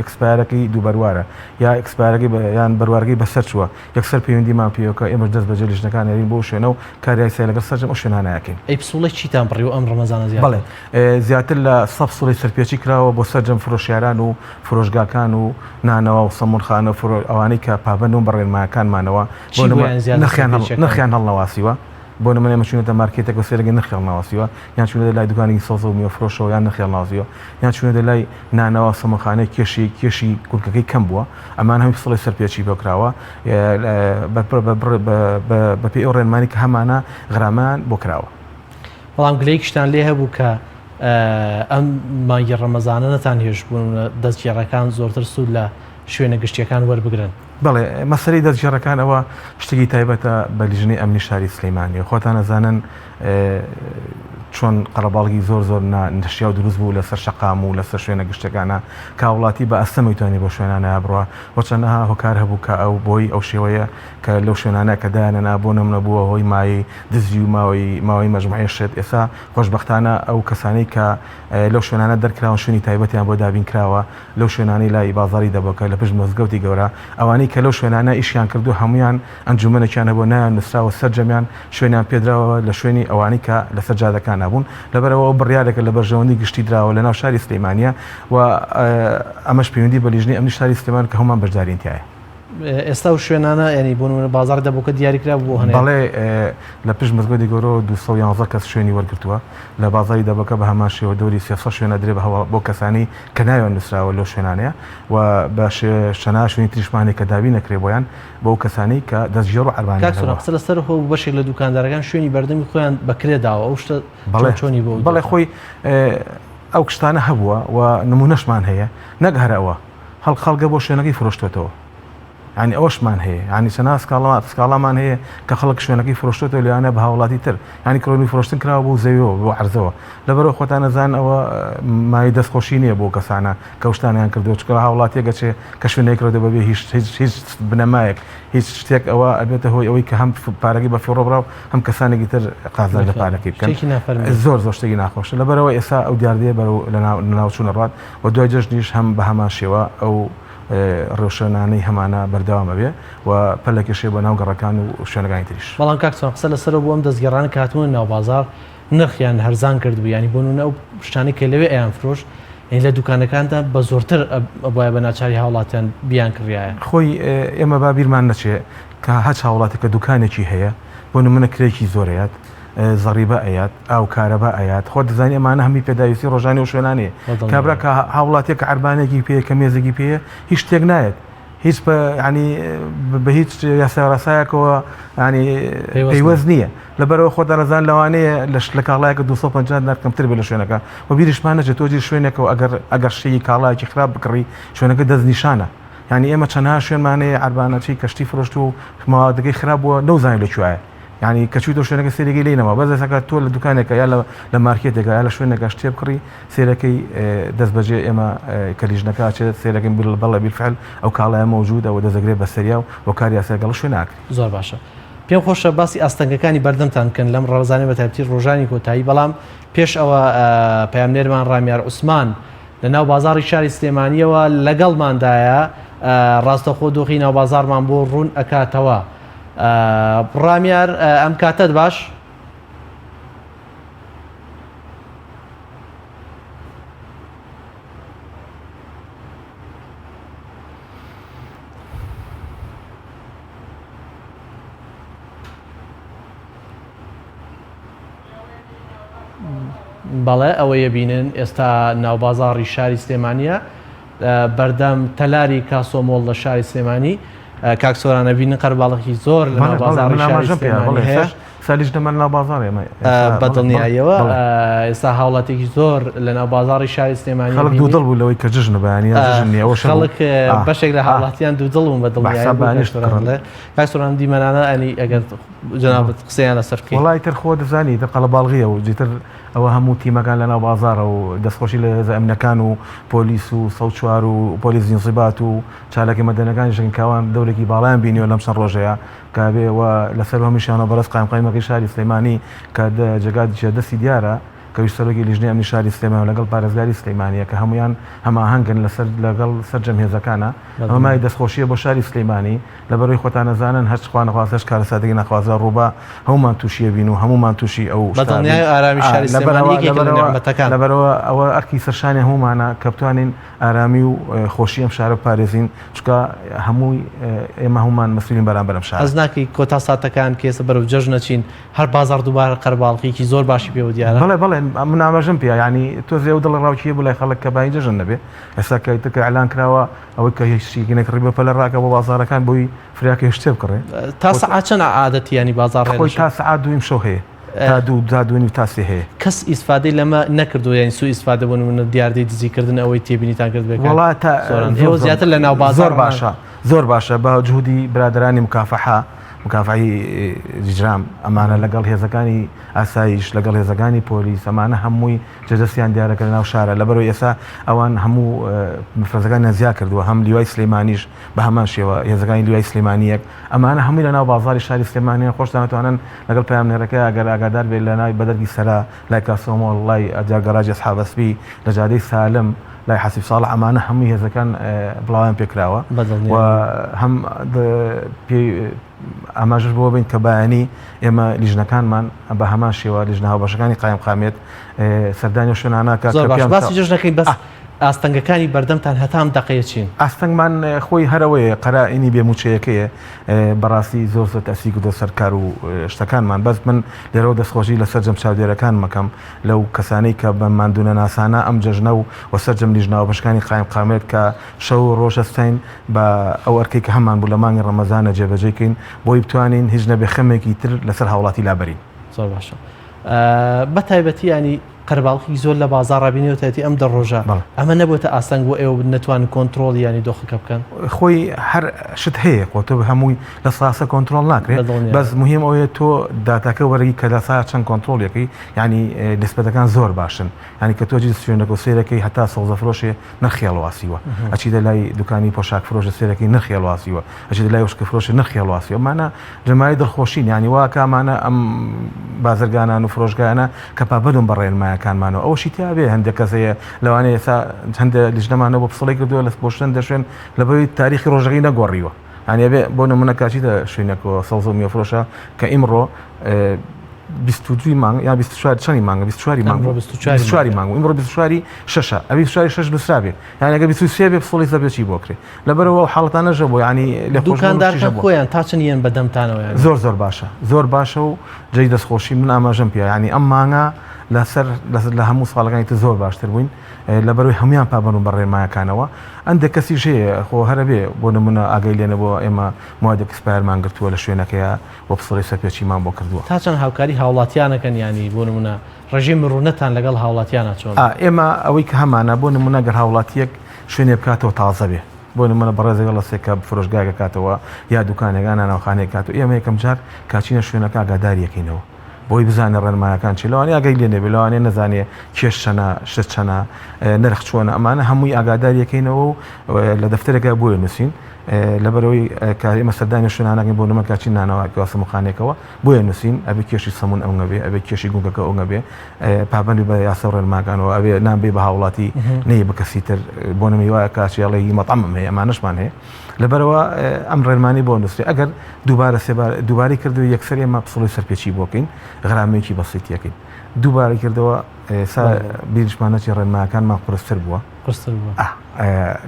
B: expire ەکەی دوو بەروارە یا expire ەکەی یان بەروارەکەی بەسەر چووە یەکسەر پەیوەندیمان پێوەکە ئێمەش دەست بەجێ لیژنەکان ئەرین بۆ شوێنە و کاری یاسایی لەگەڵ سەرجەم ئەو شوێنانە ئەکەین.
A: ئەی پسوڵەی چیتان بڕیوە ئەم ڕەمەزانە زیاتر؟
B: بەڵێ زیاتر لە سە پسوڵەی سەرپێچی کراوە بۆ سەرجەم فرۆشیاران و فرۆشگاکان و نانەوا و سەمونخانە و فرۆ ئەوانەی کە پابەند بوون بە ڕێنمایەکانمانەوە
A: چی
B: بۆ
A: بۆیان زیادە
B: نرخیان هەڵ
A: سەرپێچیەکان؟
B: نرخیان هەڵنەواسیوە بۆ نمونە ئێمە چوونەتە مارکێتێک و سێرەگەی نرخی هەڵنەواسیوە یان چوونەتە لای دوکانێکی سەوزە و میوە فرۆشەوە یان نرخی هەڵنەواسیوە یان چوونەتە لای نانەوا و سەمونخانەیەک کێشی کێشی گورگەکەی کەم بووە ئەمان هەمووی پسوڵەی سەرپێچی بۆ کراوە بەپێی ئەو ڕێنمانی کە هەمانە غرامەیان بۆ کراوە.
A: بەڵام گلەیەکیشتان لێ هەبوو کە ئەم مانگی ڕەمەزانە نەتان هێشت بوون دەستگێڕەکان زۆرتر سوود لە شوێنە گشتیەکان وەربگرن.
B: بەڵێ مەسەلەی دەستگێڕەکان ئەوە شتێکی تایبەتە بە لیژنەی ئەمنی شاری سلەیمانی خۆتان ئەزانن چۆن قەرەباڵغی زۆر زۆر نەشیاو دروست بوو لەسەر شەقام و لەسەر شوێنە گشتەکانە کە هاوڵاتی بە ئەستەم ئەیتوانی بۆ شوێنانە بڕوا وە چەندەها هۆکار هەبوو کە ئەو بۆی ئەو شێوەیە کە لەو شوێنانە کە دایانەنا بۆ نمونە بووە هۆی مایەی دزی و ماوەی ماوەی مەجموعەی شت ئێستا خۆشبەختانە ئەو کەسانەی کە لەو شوێنانە دەرکراون شوێنی تایبەتیان بۆ دابین کراوە لەو شوێنانەی لای بازاڕی دەبۆکە لە پشت مزگەوتی گەورە ئەوانەی کە لەو شوێنانە ئیشیان کردووە هەموویان ئەنجومەنێکیان هەبووە ناویان نووسراوە سەرجەمیان شوێنیان پێدراوە لە شوێنی ئەوانەی کە لەسەر جادەکانا بوون لەبەرئەوە ئەو بڕیارێکە لە بەرژەوەندی گشتی دراوە لەناو شاری سلێمانییە و ئەمەش پەیوەندی بە لیژنەی ئەمنی شاری سلێمان کە هەموومان بەشدارین تیایە.
A: ئێستا ئەو شوێنانە یانی بۆ نموونە بازاڕی دەبۆکە دیاری کرا بۆ هەنێ؟
B: بەڵێ لە پشت مزگەوتی گەورەوە 211 کەس شوێنی وەرگرتووە لە بازاڕی دەبۆکە بە هەمان شێوە دەوری 300 شوێن ئەدرێ بە هەوا بۆ کەسانی کە ناویان نووسراوە لەو شوێنانەیە و بە شەنا شوێنی تریشمان هەیە کە دابین ئەکرێ بۆیان بۆ ئەو کەسانەی کە دەستگێڕ و عەربانیان
A: کاک سۆران
B: هەبووە.
A: قسە لەسەر هۆ بوو بەشێک لە دوکاندارەکان شوێنی بەردەمی خۆیان بە کرێ داوە ئەو شتە چۆن
B: بەڵێ
A: چۆنی بۆ ئەو
B: بەڵێ
A: دۆخە؟
B: خۆی ئەو شتانە هەبووە و نموونەشمان هەیە نەک هەر ئەوە خەڵک خەڵکە بۆ شوێنەکەی فرۆشتۆتەوە یانی ئەوەشمان هەیە یانی چەنا سکاڵا سکاڵامان هەیە کە خەڵک شوێنەکەی فرۆشتۆتەوە لەوانە بە هاوڵاتی تر یانی کڕین و فرۆشتن کراوە بۆ زەویەوە بۆ عەرزەوە لەبەرەوە خۆتان ئەزانن ئەوە مایەی دەستخۆشی نییە بۆ کەسانە کە ئەو شتانەیان کردووە چونکە هاوڵاتیەک ئەچێ کە شوێنێک کڕێتەوە بەبێ هیچ هیچ هیچ بنەمایەک هیچ شتێک ئەوە ئەبێتە هۆی ئەوەی کە هەم پارەکەی بە فیڕۆ بڕا و هەم کەسانێکی تر قازانج لە پارەکەی بکەن
A: شتێکی نافەرمی
B: زۆر زۆر شتێکی ناخۆشە لەبەرەوە ئێستا ئەو دیاردەیە بەرەو لەناو لەناوچوون ئەڕوات و دوای جەژنیش هەم بە هەمان شێوە ئەو ڕێوشوێنانەی هەمانە بەردەوام ئەبێ و پەلەکێشێ بۆ ناو گەڕەکان و شوێنەکانی تریش.
A: بەڵام کاک سۆران قسە لەسەرەوە بوو ئەم دەستگێڕانە کە هاتوونە ناو بازاڕ. نرخیان هەرزان کردبوو یانی بۆ نمونە ئەو شتانەی کە لەوێ ئەیان فرۆشت یانی لە دوکانەکاندا بە زۆرتر ئەبوایە بە ناچاری هاوڵاتیان بیان کڕیایە.
B: خۆی ئێمە با بیرمان نەچێ کە هەچ هاوڵاتێک کە دوکانێکی هەیە بۆ نمونە کرێکی زۆر ئەیات زەڕیبە ئەیات ئاو کارەبا ئەیات خۆت دەزانی ئەمانە هەمی پێداویستی ڕۆژانی و شوێنانەیە کابرا کە هاوڵاتیەک کە عەربانێکی پێیە کە مێزێکی پێیە هیچ شتێک نایەت هیچ بە ینی بە هیچ یاسا ڕاسایەکەوە ینی پەیوەست نییە لەبەرەوە خۆ دەڕزان لەوانەیە لە لە کاڵایەکە 250 دینار کەمتر بێت لە شوێنەکە و بیریشمان نەچێت تۆ جی شوێنێکەوە ئەگەر ئەگەر شتێکی کاڵایەکی خراپ بکڕی شوێنەکە دەستنیشانە یعنی ئێمە چەندها شوێنمانەیە عەربانەچی کەشتی فرۆشتووە و مەوادەکەی خراپ بووە نەوزانانی لە کوێیە یعنی کە چوویتە شوێنەکە سێرێکی لێی نەما بەس ئێستا تۆ لە دوکانێکە یا لە مارکێتێکە یا لە شوێنێکە شتێ بکڕی سێرەکەی دەست بەجێ ئێمە کە لیژنەکە ئەچێت سێرەکەین بەڵێ بیلفعل ئەو کاڵایە مەوجودە و دەستدەگرێت بەسەریا و بۆ کاری یاسای لەگەڵ شوێن ناکرێت.
A: زۆر باشە پێم خۆشە باسی ئاستەنگەکانی بەردەمتان بکەن لەم ڕەوزانەی بەتایبەتی ڕۆژانی کۆتایی بەڵام پێش ئەوە پەیامنێرمان ڕامیار عوسمان لە ناو بازاڕی شاری سلێمانیەوە لەگەڵماندایە ڕاستەخۆ دۆخی ناو بازاڕمان بۆ ڕوون ئەکاتەوە ڕامیار ئەم کاتەت باش؟ بەڵێ ئەوەیە بینن ئێستا ناوبازاڕی شاری سلێمانیە بەردەم تەلاری کاسۆمۆڵ لە شاری سلێمانی کاک سۆران ئەبینن قەرباڵغی زۆر لە ناو بازاڕی شاری سلێمانی هەیە.
B: سالیش دەمە ناو بازاڕ ئێمە
A: بە دڵنیاییەوە ئێستا هاوڵاتێکی زۆر لە ناو بازاڕی شاری سلێمانی
B: خەڵک دوودڵ بوو لەوەی کە جژنە بەیانی یان جژن نییە ئەوە
A: خەڵک بەشێک لە هاوڵاتیان دوودڵ بوون بە دڵنیایی کاک سۆران دیمەنانە ئەنی ئەگەر جەنابت قسەیان لەسەر بکەی.
B: وەڵا ئیتر خۆ دەزانی ئیتر قەڵەباڵغیە و جیتر ئەوە هەموو تیمەکان لەناو بازاڕە و دەستخۆشی لە هێزە ئەمنەکان و پۆلیس و 104 و پۆلیس ئینزیبات و چالاکی مەدەنەکانیش دەکەین کە ئەوان دەورێکی باڵایان بینیوە لەم چەند ڕۆژەیە کە بێ و لەسەر هەمووشیانەوە بەڕێز قایمقامیەکەی شاری سلێمانی کە جێگا دەستی دیارە کە ویش سەرۆکی لیژنەی ئەمنی شاری سلێمانی و لەگەڵ پارێزگاری سلێمانیە کە هەموویان هەماهەنگن لەسەر لەگەڵ سەرجەم هێزەکانە ئەمە مایەی دەستخۆشیە بۆ شاری سلێمانی لەبەرئەوەی خۆتان ئەزانن هەرچ خوا نەخواستە هەرچ کارەساتێکی ناخوازرا ڕووبا هەموومان تووشی ئەبین و هەموومان تووشی ئەو
A: شتە ئەبین. بەدڵنیایی ئارامی شاری سلێمانی یەکێکە لە نیعمەتەکان.
B: لەبەرئەوە ئەوە ئەرکی سەرشانی هەموومانە کە بتوانین ئارامی و خۆشی ئەم شارە بپارێزین چونکە هەمووی ئێمە هەموومان مەسئولین بەرامبەر ئەم شارە.
A: هەست ناکەی کۆتا ساتەکان کە ئێستا بەرەو جەژن ئەچین هەر بازاڕ دووبارە قەرەباڵغییەکی زۆر باشی پێوە دیارە؟
B: بەڵێ بەڵێ من ئاماژەم پێیا یانی تۆزێ ئەو دڵەڕاوکێیە بوو لای خەڵک کە بانی جەژن نەبێ ئێستا کە ئیتر کە ئیعلان کراوە ئەوەی کە هیچ شتێکی نەکڕی بە پەلە ڕاکە بۆ بازاڕەکان بۆی فریاکە هیچ شتێ بکڕێ.
A: تا سەعات چەند عادەتی یانی بازاڕ
B: خۆی ڕێنەشن؟ تا سەعات دووی ئیمشەو هەیە تا دوو تا دوو نیو تا سێ هەیە.
A: کەس ئیسفادەی لەمە نەکردووە یانی سوء ئیسفادە بۆ نموونە دیاردەی دزی کردن ئەوەی تێبینیتان کردبێ کاک
B: وەڵا تا
A: سۆران
B: زۆر
A: ئێوە
B: زۆر
A: زیاتر لە ناو
B: زۆر
A: بازاڕ
B: باشە زۆر باشە بە جهودی برادەرانی مکافحە مکافحەی ئیجرام ئەمانە لەگەڵ هێزەکانی ئاسایش لەگەڵ هێزەکانی پۆلیس ئەمانە هەمووی جێدەستیان دیارە کە لەناو شارە، لەبەرئەوەی ئێستا ئەوان هەموو مفرەزەکانیان زیا کردووە، هەم لیوای سلێمانیش بە هەمان شێوە، هێزەکانی لیوای سلێمانی یەک، ئەمانە هەمووی لەناو بازاڕی شاری سلێمانیان، خۆشتان ئەتوانن لەگەڵ پەیامنێرەکەیا گەر ئاگادار بێت لەناو بەدەرگی سەرا، لای کاسۆمۆڵ، لای گەراجی ئەسحابەسپی، لە جادەی سالم، لای حەسیب ساڵح، ئەمانە هەمووی هێزەکان بڵاویان پێکراوە و هەم پێی ئاماژەش بەوە بین کە بەیانی ئێمە لیژنەکانمان بە هەمان شێوە لیژنە هاوبەشەکانی قایمقامیەت سەردانی ئەو شوێنانە کە
A: زۆر باش باسی جەژنەکەین بەس ئاستەنگەکانی بەردەمتان هەتا ئەم دەقەیە چین؟
B: ئاستەنگمان خۆی هەرەوەیە قەرائینی بێ مووچەیەکەیە بەڕاستی زۆر زۆر تەئسیری کردووە سەر کار و شتەکانمان بەس من لێرەوە دەستخۆشی لە سەرجەم چاودێرەکانم ئەکەم لەو کەسانەی کە بە ماندوونەناسانە ئەم جەژنە و و سەرجەم لیژنە هاوبەشەکانی قایمقامیەت کە شەو و ڕۆژ هەستاین بە ئەو ئەرکەی کە هەمان بوو لە مانگی ڕەمەزانە جێبەجێی کەین بۆی بتوانین هیچ نەبێ خەمێکی تر لەسەر هاوڵاتی لابەرین.
A: زۆر باشە بە تایبەتی ینی قەرباڵخی زۆر لە بازاڕا بینیوە تایبەتی ئەم دە ڕۆژە ئەمە نەبووتە ئاستەنگ بۆ ئێوە نەتوانن کۆنترۆڵی ینی دۆخەکە بکەن؟
B: خۆی هەر شت هەیە خۆ تۆ هەمووی لە ساسە کۆنترۆڵ ناکرێت بەس مهم ئەوەیە تۆ داتاکە وەرگی کە لە سا چەند کۆنترۆڵ یەکەی ینی نسبەتەکان زۆر باشن ینی کە تۆ جیت شوێنەکە و سێرەکەی هەتا سەوزەفرۆشێ نرخی هەڵواسیوە ئەچیتە لای دوکانی پۆشاک فرۆشە سێرەکەی نرخی هەڵواسیوە ئەچیتە لای وشکە فرۆشە نرخی هەڵواسیوە ئەمانە جەماوەری دڵخۆشین یانی وا کە ئەمانە ئەم بازرگانان و فرۆشگایانە کە پابەندن بە ڕێنمایەکانمانەوە ئەوەشی تیا بێ هەندێک کەس هەیە لەوانەیە ئێستا هەندێک لیژنەمانە بۆ پسڵی کردووە لە بۆ شوێن دەشوێن لەبەرەوەی تاریخی ڕۆژەکەی نەگۆڕیوە یانی ئەبێ بۆ نمونە کاچیتە شوێنێکەوە سەوزە و میوە فرۆشە کە ئیمڕۆ. 22 مانگ یا 24 چەنی مانگە 24 مانگ 24 مانگ ئمڕۆ 24 شەشە ئەبی 24 شەش نووسرابێ یان ئەگە 23 بێ پسڵی سەرپێچی بۆ کرێ لەبەرەوە ئەو حاڵەتانە ژە بۆ ینی
A: لە دوکاندارکان خۆیان تا چەند یەن بەدەمتانەوە یان
B: زۆر زۆر باشە زۆر باشە و جێی دەستخۆشی من ئاماژەم پێ ینی ئەم مانگە لەسەر لە هەموو ساڵەکانی تر زۆر باشتر بووین لەبەرەوەی هەمویان پابەند بە ڕێنمایەکانەوە ئەندێک کەسیش هەیە خۆ هەرە بێ بۆ نمونە ئاگای لێ نەبووە ئێمە مواد expire مان گرتووە لە شوێنەکەیە و پسڵی سەرپێچیمان بۆ کردووە.
A: تا چەند هاوکاری هاوڵاتیان ئەکەن یانی بۆ نمونە ڕێژەی مروونەتان لەگەڵ هاوڵاتیانا چۆنە؟
B: ئا ئێمە ئەوەی کە هەمانە بۆ نمونە گەر هاوڵاتیەک شوێنێ بکاتەوە تازە بێ بۆ نمونە بەڕێزێک هەڵەسێ کە فرۆشگایەک ئەکاتەوە یا دوکانێک یا نانەواخانەیەک کاتەوە ئێمە یەکەم جار کاچینە شوێنەکە ئاگاداری ئەکەینەوە بۆی بزانێ ڕێنمایەکان چی لەوانەیە ئاگای لێ نەبێ لەوانەیە نەزانێ کێش چەنە شت چەنە نرخ چۆنە ئەمانە هەمووی ئاگاداری ئەکەینەوە و لە دەفتەرێکا بۆیە نووسین لەبەرەوەی کە ئێمە سەردانی شوێنانەکەین بۆ نمە کاچین نانەوە سەموخانێکەوە بۆیە نووسین ئەبێ کێشی سەمون ئەونگە بێ ئەبێ کێشی گونگەکە ئەونگە بێ پابەندی بە یاسا و ڕێنماکانەوە ئەبێ نان بێ بە هاوڵاتی نەی بە کەسی تر بۆ نمی وایە کاچی ئەڵێ مەطعمم هەیە ئەمانەشمان هەیە لەبەرەوە ئەم ڕێنمانی بۆ نووسێ ئەگەر دووبارە سێبار دووبارەی کردو یەکسەر ئێمە پسڵی سەرپێچی بۆکەین غرامەیەکی بەسیتیەکەین دووبارەی کردەوە ئێستا بیریشمان نەچێ ڕێنماکانمان قورستر بووە
A: قورستر بووە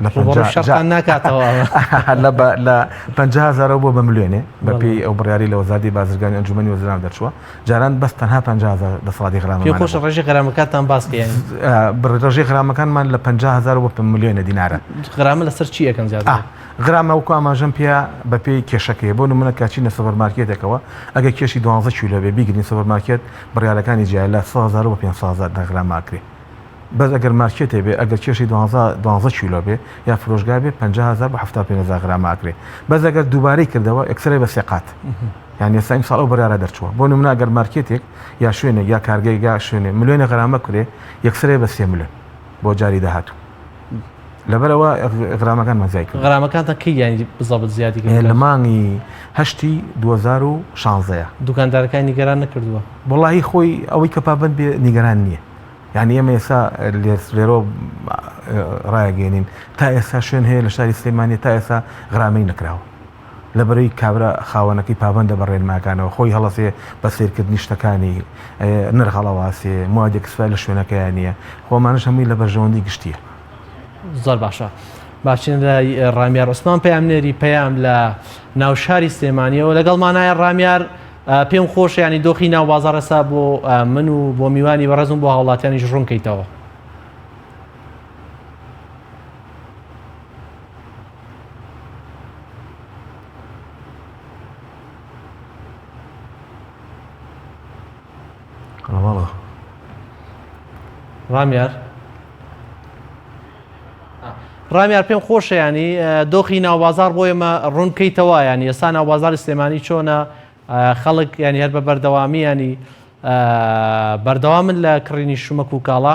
A: لە شەڕتان ناکاتەوە
B: لە 50 هزارەوە بۆ بە ملیۆنێ بەپێی ئەو بڕیاری لە وەزارەتی بازرگانی ئەنجومەنی وەزیران دەرچووە جاران بەس تەنها 50 هزار دەسەڵاتی غرامە
A: پێ خۆشە ڕێژەی غرامەکانتان باس کەین
B: ڕێژەی غرامەکانمان لە 50 هزار بۆ ملیۆنە دینارە
A: غرامە لەسەر چی ئەکەن زیاتر
B: غرامە وەکو ئاماژەم پێ بەپێی کێشەکەی بۆ نمونە کاچینە سۆپەر مارکێتێکەوە ئەگەر کێشی 12 کیلۆ بێ بیگرین سۆپەر مارکێت بڕیارەکانی جیایە لە 100 هزار بۆ 500 هزار غرامە ئەکرێ بەس ئەگەر مارکێتێ بێ ئەگەر کێشی دوانزە دوانزە کیلۆ بێ یا فرۆشگا بێ 50 هەزار بۆ 75 هەزار غرامە ئەکرێ بەس ئەگەر دووبارەی کردەوە ئەکسرێ بە سێ قات یان ئێستا ئیمساڵ ئەو بڕیارە دەرچووە بۆ نمونە ئەگەر مارکێتێک یا شوێنێک یا کارگەیەک یا شوێنێ ملیۆنێ غرامە کرێ یەکسرێ بە سێ ملیۆن بۆ جاری داهاتوو لەبەرەوە غرامەکانمان زیای کرد
A: غرامەکانتان کەی یانی بزەبت زیادی کرد
B: لە مانگی هەشتی 2016
A: دوکاندارەکان نیگەران نەکردووە
B: وەڵاهی خۆی ئەوەی کە پابەند بێ نیگەران نییە یعنی ئێمە ئێستا لێرۆ ڕایگەێنین تا ئێستا شوێن هەیە لە شاری سلێمانی تا ئێستا غرامەی نەکراوە لەبەرەی کابرا خاوەنەکەی پابەندە بە ڕێنماکانەوە خۆی هەڵەسێ بە سیرکردنی شتەکانی نرخ هەڵەواسێ موادێک سوای لە شوێنەکەیان نییە خۆمانش هەمووی لە بەرژەوەندی گشتیە
A: زۆر باشە باچین لای ڕامیار عوسمان پەیامنێری پەیام لە ناوشاری سلێمانیەوە لەگەڵمانایە ڕامیار پێم خۆشە ینی دۆخی ناو بازاڕ ئێستا بۆ من و بۆ میوانی بەڕێزم بۆ هاوڵاتیانیش ڕوونکەیتەوە. ڕامیار ڕامیار پێم خۆشە ینی دۆخی ناوبازار بۆ ئێمە ڕوون بکەیتەوە ینی ئێستا ناوبازاری سلێمانی چۆنە خەڵک ینی هەر بە بەردەوامی ینی بەردەوامن لە کڕینی شمەک و کاڵا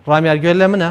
A: ڕامیار گوێ لە منە؟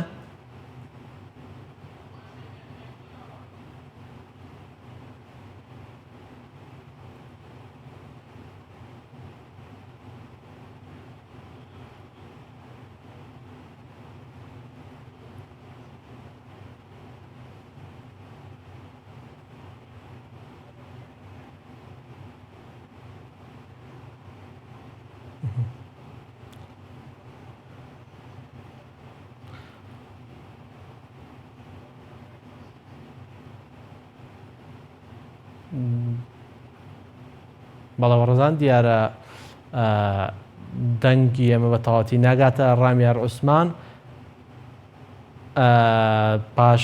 A: بەڵێ بەڕێزان دیارە دەنگی ئێمە بە تەواتی ناگاتە ڕامیار عوسمان پاش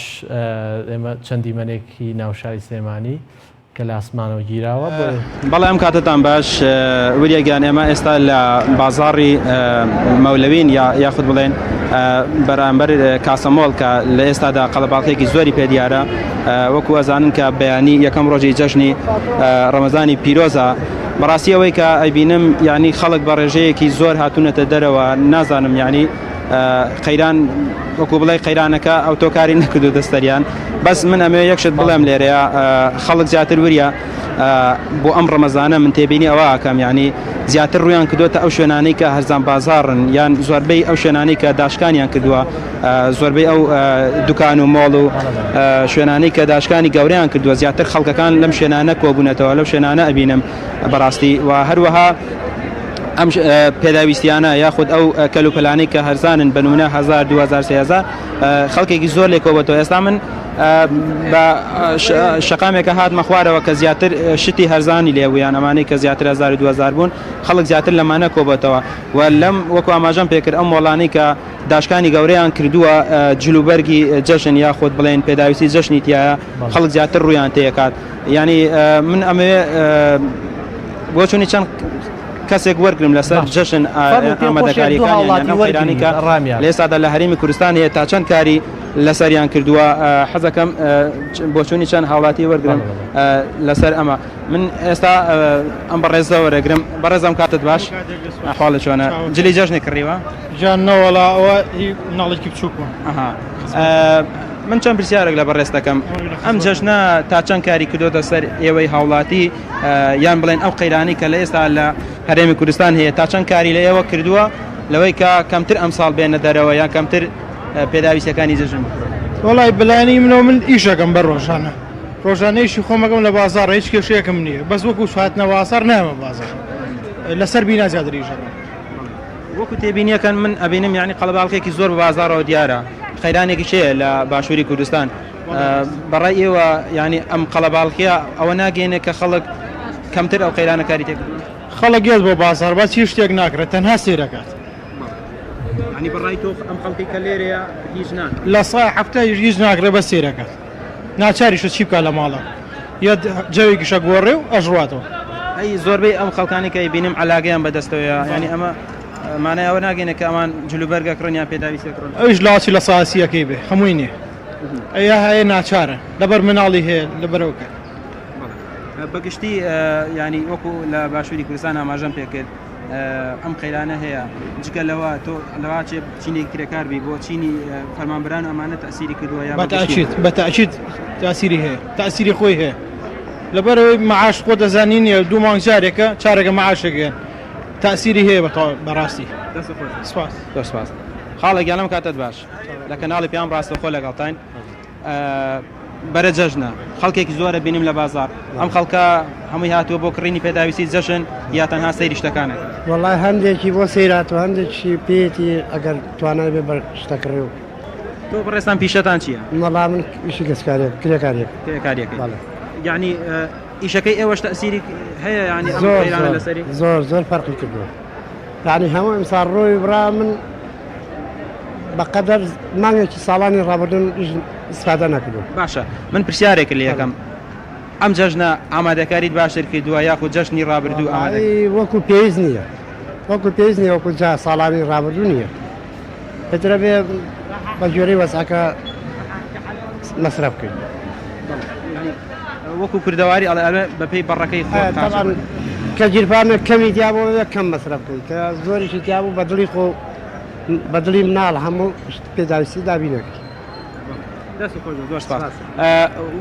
A: ئێمە چەند دیمەنێکی ناوشاری سلێمانی کە لە ئاسمانەوە گیراوە بۆ.
C: بەڵێ ئەم کاتەتان باش وریا گیان ئێمە ئێستا لە بازاڕی مەولەوین یا یاخود بڵێن بەرامبەر کاسەمۆڵ کە لە ئێستادا قەڵەباڵخێکی زۆری پێ دیارە وەکو ئەزانن کە بەیانی یەکەم ڕۆژی جەژنی ڕەمەزانی پیرۆزە بەڕاستی ئەوەی کە ئەیبینم یعنی خەڵک بە ڕێژەیەکی زۆر هاتوونەتە دەرەوە نازانم یعنی. قەیران وەکو بڵێ قەیرانەکە ئەو تۆ کاری نەکردو دەستەریان بەس من ئەمێ یەک شت بڵێم لێرەیە خەڵک زیاتر وریا بۆ ئەم ڕەمەزانە من تێبینی ئەوە ئەکەم یعنی زیاتر ڕویان کردوتە ئەو شوێنانەی کە هەرزان بازاڕن یان زۆربەی ئەو شوێنانەی کە داشکانیان کردووە زۆربەی ئەو دوکان و مۆڵ و شوێنانەی کە داشکانی گەورەیان کردووە زیاتر خەڵکەکان لەم شوێنانە کۆبوونەتەوە لەو شوێنانە ئەبینم بەڕاستی و هەروەها ئەم پێداویستیانە یاخود ئەو کەلوپەلانەی کە هەرزانن بە نمونە 1000 2000 3000 خەڵکێکی زۆر لێکۆبەتەوە ئێستا من بە شەقامێکە هاتمە خوارەوە کە زیاتر شتی هەرزانی لێبوو یان ئەمانەی کە زیاتر 1000 و 2000 بوون خەڵک زیاتر لەمانە کۆبەتەوە و لەم وەکو ئاماژەم پێکرد ئەم مۆڵانەی کە داشکانی گەورەیان کردووە جلوبەرگی جەژن یاخود بڵێن پێداویستی جەژنی تایە خەڵک زیاتر ڕویان تێکات یعنی من ئەمەوێ بۆچونی چەند کەسێک وەرگرم لەسەر جەژن ئامادەکاریەکانیان کە لە ئێستادا لە هەرێمی کوردستان هەیە تا چەند کاری لەسەریان کردووە حەزەکەم بۆچوونی چەند هاوڵاتی وەرگرم لەسەر ئەمە من ئێستا ئەم بەڕێزە وەرەگرم بەڕێزم کاتت باش حاڵە چۆنە جلی جەژنی کڕیوە
D: جان نەوەڵا ئەوە مناڵێکی بچووک بووم
C: من چەند پرسیارێک لە بەڕێز دەکەم ئەم جەژنە تا چەند کاری کردۆتە سەر ئێوەی هاوڵاتی یان بڵێن ئەو قەیرانی کە لە ئێستا لە هەرێمی کوردستان هەیە تا چەند کاری لە ئێوە کردووە لەوەی کە کەمتر ئەمساڵ بێنە دەرەوە یان کەمتر پێداویستەکانی جەژن بکڕن؟
D: وەڵای بەلایەنی منەوە من ئیشەکەم بە ڕۆژانە ڕۆژانە ئیشی خۆمەکەم لە بازاڕ هیچ کێشەیەکم نییە بەس وەکو هاتنە بازاڕ نایەمە بازاڕ لەسەر بینا زیاتر ئیشەکەم.
C: وەکو تێبینیەکەن من ئەبینم یانی قەڵەباڵخێکی زۆر بە بازاڕەوە دیارە قەیرانێکیش هەیە لە باشووری کوردستان بەڕای ئێوە یانی ئەم قەڵەباڵخیە ئەوە ناگەێنێ کە خەڵک کەمتر ئەو قەیرانە کاری تێ
D: خەڵک یەت بۆ بازاڕ بەس هیچ شتێک ناکڕێت تەنها سەیرەکات.
C: ینی بەڕای تۆ ئەم خەڵکی کە لێرەیە هیچ ناکڕێت؟
D: لە سای حەفتا هیچ ناکڕێ بەس سەیرەکات ناچاریشە چی بکات لە ماڵەوە یە جەوێکیشە گۆڕێ و ئەشڕواتەوە.
C: ئەی زۆربەی ئەم خەڵکانی کە ئەیبینم عەلاگەیان بەدەستەوەیە یانی ئەمە مانای ئەوە ناگەینێ کە ئەوان جلوبەرگ ئەکڕن یان پێداویستی ئەکڕن؟
D: ئەویش لاچی لە ساسیەکەی بێ هەمووی نییە ئەیە هەیە ناچارە لەبەر مناڵی هەیە لەبەرەوە کە.
C: بەگشتی ینی وەکو لە باشووری کوردستان ئاماژەم پێکرد ئەم قەیرانە هەیە جگە لەوە تۆ لەواچێ چینێکی کرێکار بی بۆ چینی فەرمانبەران ئەمانە تەسیری کردووە یا
D: بەتاکید بەتاکید تاسیری هەیە تاسیری خۆی هەیە لەبەرەوەی معاش خۆ دەزانی نییە دوو مانگ جارێکە چارێکە معاشێکێن تاسیری هەیە بەڕاستی
C: سپاس سپاس خاڵە گیانم کاتت باش لە کەناڵی پێیان ڕاستەخۆ لەگەڵتاین بەرە جەژنە خەڵکێکی زۆرە بینیم لە بازاڕ ئەم خەڵکە هەمووی هاتووە بۆ کڕینی پێداویستی جەژن یا تەنها سەیری شتەکانە
E: وەڵای هەندێکی بۆ سەیرات و هەندێکی پێیەتی ئەگەر توانای بێ بە شتە کڕی و
C: تۆ بەڕێزتان پیشەتان چییە؟
E: وەڵا من ئیشی دەستکاریەک کرێکاریەک
C: کرێکاریەکەی بەڵێ یعنی ئیشەکەی ئێوەش تەسیری هەیە یعنی ئەم
E: زۆر
C: قەیرانە
E: زۆر
C: لەسەری
E: زۆر زۆر فەرقی کردووە یعنی هەموو ئەمساڵ ڕۆی برا من بەقەدەر مانگێکی ساڵانی ڕابردوون ئیسفادە نەکردووە.
C: باشە من پرسیارێکت لێ ئەکەم ئەم جەژنە ئامادەکاریت باشتر کردووە یاخود جەژنی ڕابردوو ئامادە
E: وەڵایی وەکو پێویست نییە وەکو پێویست نییە وەکو جا ساڵانی ڕابردوو نییە پترە بێ بە گوێرەی وەزعەکە مەسرەف بکەین.
C: وەکو کوردەواری ئەڵێ ئەڵێ بەپێی بەڕەکەی خۆت قاچ
E: تەبعەن کە گیرفانێک کەمی تیا بوو ئەبێ کەم مەسرەف بکەی کە زۆریشی تیا بوو بە دڵی خۆ بە دڵی مناڵ هەموو پێداویستی دابین ئەکەی.
C: دەست خۆش زۆر سپاس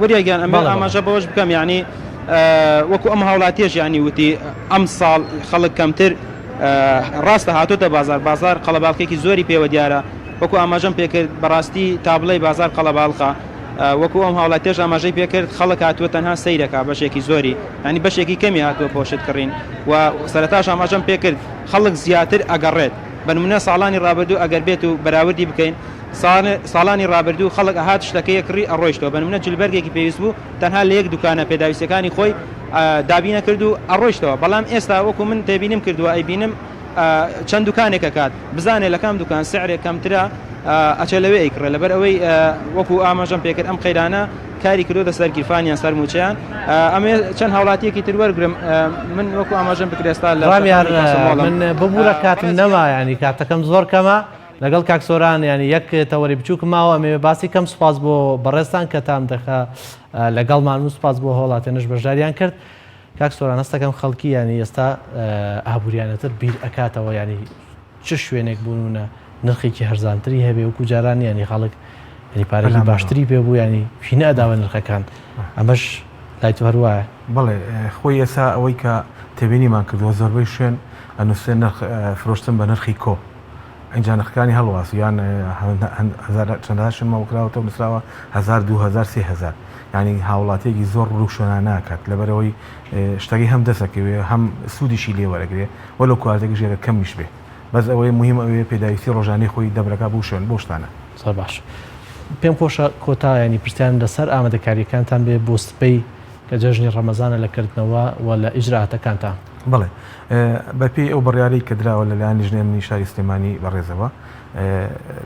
C: وریا گیان ئەمە ئاماژە بەوەش بکەم یعنی وەکو ئەم هاوڵاتیەش یعنی وتی ئەم ساڵ خەڵک کەمتر ڕاستە هاتۆتە بازار بازار قەڵەباڵخێکی زۆری پێوە دیارە وەکو ئاماژەم پێکرد بەڕاستی تابڵێی بازار قەڵەباڵخە وەکو ئەم هاوڵاتیەش ئاماژەی پێکرد خەڵک هاتووە تەنها سەیرەکا بەشێکی زۆری یانی بەشێکی کەمی هاتووە بۆ شت کڕین و سەرەتاش ئاماژەم پێکرد خەڵک زیاتر ئەگەڕێت بە نمونە ساڵانی ڕابردوو ئەگەر بێت و بەراوردی بکەین ساڵانی ڕابردوو خەڵک ئەهات شتەکەی ئەکڕی ئەڕۆیشتەوە بە نمونە جلبەرگێکی پێویست بوو تەنها لە یەک دوکانە پێداویستیەکانی خۆی دابینە کرد و ئەڕۆیشتەوە بەڵام ئێستا وەکو من تێبینیم کردووە ئەیبینم چەند دوکانێک ئەکات بزانێ لە کام دوکان سعرێک کەمترە ئەچێ لەوێ ئەیکڕێ لەبەر ئەوەی وەکو ئاماژەم پێکرد ئەم قەیرانە کاری کردوتە سەر گیرفانیان سەر موچەیان ئەمێ چەند هاوڵاتیەکی تر وەرگرم من وەکو ئاماژەم بکرێستا لە
A: ڕامیار من ببوورە کاتم نەما ینی کاتەکەم زۆر کەمە لەگەڵ کاک سۆران ینی یەک تەوەری بچووک ماوە ئەمێ باسی کەم سوپاس بۆ بەڕێزتان کە تام دەخە لەگەڵمان و سوپاس بۆ هاوڵاتیانش بەشداریان کرد کاک سۆران هەستەکەم خەڵکی ینی ئێستا ئابووریانەتر بیر ئەکاتەوە ینی چ شوێنێک بوونە نرخێکی هەرزانتری هەبێ وەکو جاران ینی خەڵک ینی پارێکی باشتری پێ بوو ینی پینە ئەداوە نرخەکان ئەمەش لای تو هەروایە.
B: بەڵێ خۆی ئێسا ئەوەی کە تێبینیمان کردووە زۆربەی شوێن ئەنووسێ نرخ فرۆشتن بە نرخی کۆ ئینجا نرخەکانی هەڵواس یان چەندەها شوێن ماڵکراوەتەوە نووسراوە هەزار 2000 3000 یعنی هاوڵاتیەکی زۆر ڕوو شوێنان ناکات لەبەرەوەی شتەکەی هەم دەسەکەوێ هەم سوودیشی لێ وەرەگرێ وەلو کوالتەکەش ئەگەر کەمیش بێ بەس ئەوەی موهیم ئەوەیە پێداویستی ڕۆژانەی خۆی دەبرەکا بۆ شوێن بۆ شتانە.
A: زۆر باش پێم خۆشە کۆتا یانی پرسیارم لەسەر ئامادەکاریەکانتان بێ بۆ سبەی کە جەژنی ڕەمەزانە لە کردنەوە و لە ئیجرائاتەکانتان.
B: بەڵێ بە پێی ئەو بڕیارەی کە دراوە لە لایەن لیژنەی ئەمنی شاری سلێمانی بەڕێزەوە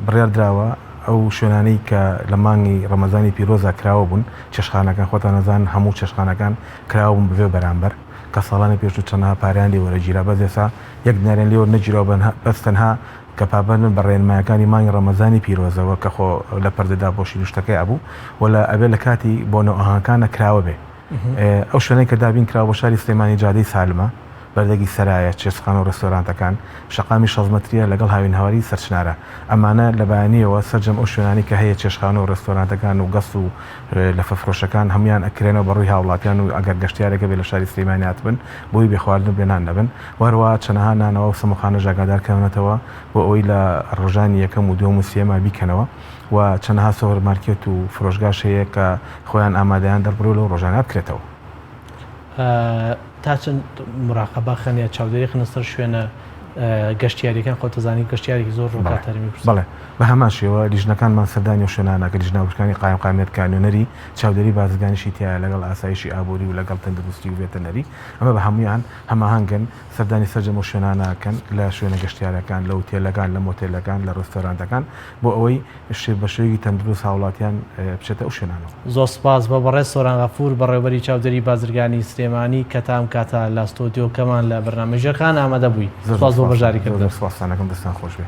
B: بڕیار دراوە ئەو شوێنانەی کە لە مانگی ڕەمەزانی پیرۆزا کراوە بوون چێشخانەکان خۆتان ئەزانن هەموو چێشخانەکان کراوە بوون بەبێ بەرامبەر کە ساڵانی پێشوو چەندەها پارەیان لێ وەرەگیرا بەس ئێستا یەک دیناریان لێ وەرنەگیراوە بەس تەنها کە پابەند بن بە ڕێنمایەکانی مانگی ڕەمەزانی پیرۆزەوە کە خۆ لە پەردە داپۆشین و شتەکەی ئەبوو و لە ئەبێ لە کاتی بۆنە و ئاهەنگەکانە کراوە بێ ئەو شوێنەی کە دابین کراوە بۆ شاری سلێمانی جادەی سالمە بەردەگی سەرایە چێشتخانە و ڕێستۆرانتەکان شەقامی شەست مەتریە لەگەڵ هاوینهەواری سەرچنارە ئەمانە لە بەیانیەوە سەرجەم ئەو شوێنانەی کە هەیە چێشتخانە و ڕێستۆرانتەکان و گەست و لەفە فرۆشەکان هەموویان ئەکرێنەوە بە ڕووی هاوڵاتیان و ئەگەر گەشتیارێک هەبێ لە شاری سلێمانی هاتبن بۆی بێ خواردن و بێ نان نەبن و هەروەها چەنەها نانەوا و سەموخانەش ئاگادار کراونەتەوە بۆ ئەوەی لە ڕۆژانی یەکەم و دووەم و سێیەما بیکەنەوە و چەنەها سۆپەر مارکێت و فرۆشگاش هەیە کە خۆیان ئامادەیان دەربڕیوە لەو ڕۆژانە بکرێتەوە.
A: تا چەند مراقەبە خەن یا چاودێری خەنە سەر شوێنە گەشتیاریەکان خۆت دەزانی گەشتیارێکی زۆر ڕووکات هەرێمی کوردستان.
B: بەڵێ بە هەمان شێوە لیژنەکانمان سەردانی ئەو شوێنانە کە لیژنە هاوبەشەکانی قایمقامیەت کە نوێنەری چاودێری بازرگانیشی تیایە لەگەڵ ئاسایشی ئابووری و لەگەڵ تەندروستی و ڤێتەنەری ئەمە بە هەموویان هەماهەنگن سەردانی سەرجەم ئەو شوێنانە ئەکەن لە شوێنە گەشتیارەکان لە ئوتێلەکان لە مۆتێلەکان لە ڕێستۆرانتەکان بۆ ئەوەی بە شێوەیەکی تەندروست هاوڵاتیان بچێتە ئەو شوێنانەوە.
A: زۆر سوپاس بۆ بەڕێز سۆران غەفور بەڕێوەبەری چاودێری بازرگانی سلێمانی کە تا ئەم کاتە لە ستۆدیۆکەمان لە بەرنامەی ژێرخان ئامادە بووی.
B: زۆر
A: سوپاس بۆ
B: زۆر
A: بەشداری کردن.
B: زۆر سوپاستان ئەکەم دەستتان خۆش بێ.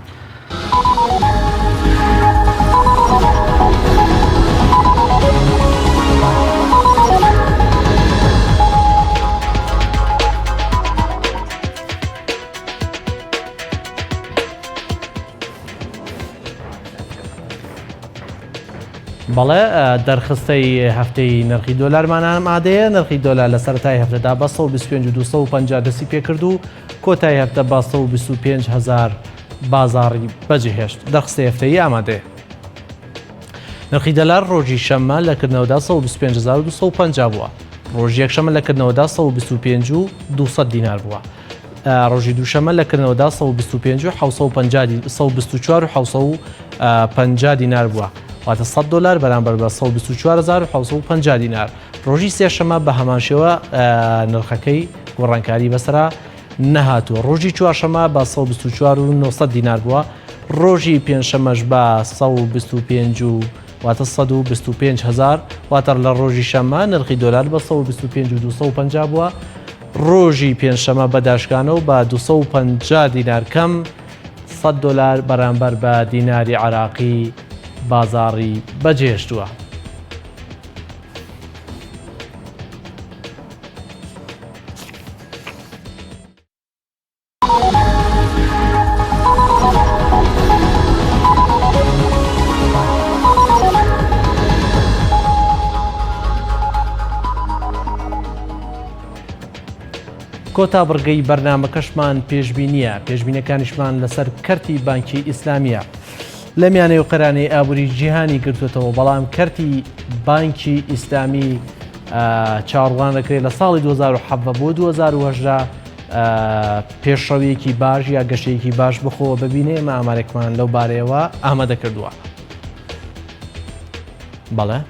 A: بەڵێ دەرخستەی هەفتەی نرخی دۆلارمان ئامادەیە نرخی دۆلار لە سەرەتای هەفتەدا بە 125 و 250 دەستی پێکرد و کۆتای هەفتە بە 125 هزار بازاڕی بەجێهێشت دەرخستەی هەفتەیی ئامادەیە. نرخی دەلار ڕۆژی شەممە لە کردنەوەدا 125250 بووە ڕۆژی یەکشەمە لە کردنەوەدا 125 و 200 دینار بووە ڕۆژی دووشەمە لە کردنەوەدا 125 و 124 و 750 دینار بووە واتە 100 دلار بەرامبەر بە 124750 دینار ڕۆژی سێشەمە بە هەمان شێوە نرخەکەی گۆڕانکاری بەسرا نەهاتووە ڕۆژی چوارشەمە بە 124 و 900 دینار بووە ڕۆژی پێنجشەمەش بە 125 و واتە 125 هزار واتە لە ڕۆژی شەممە نرخی دۆلار بە 125 و 250 بووە ڕۆژی پێنجشەمە بە داشکانەوە بە 250 دینار کەم 100 دۆلار بەرامبەر بە دیناری عراقی بازاڕی بەجێهێشتووە. کۆتا بڕگەی بەرنامەکەشمان پێشبینیە پێشبینەکانیشمان لەسەر کەرتی بانکی ئیسلامیە لە میانەی و قەرانی ئابووری جیهانی گرتوێتەوە بەڵام کەرتی بانکی ئیسلامی چاوەڕوان دەکرێت لە ساڵی 2017 بۆ 2018 پێشڕەویەکی باش یا گەشەیەکی باش بخۆوە ببینێ ئێمە ئامارێکمان لەو بارەیەوە ئامادە کردووە. بەڵێ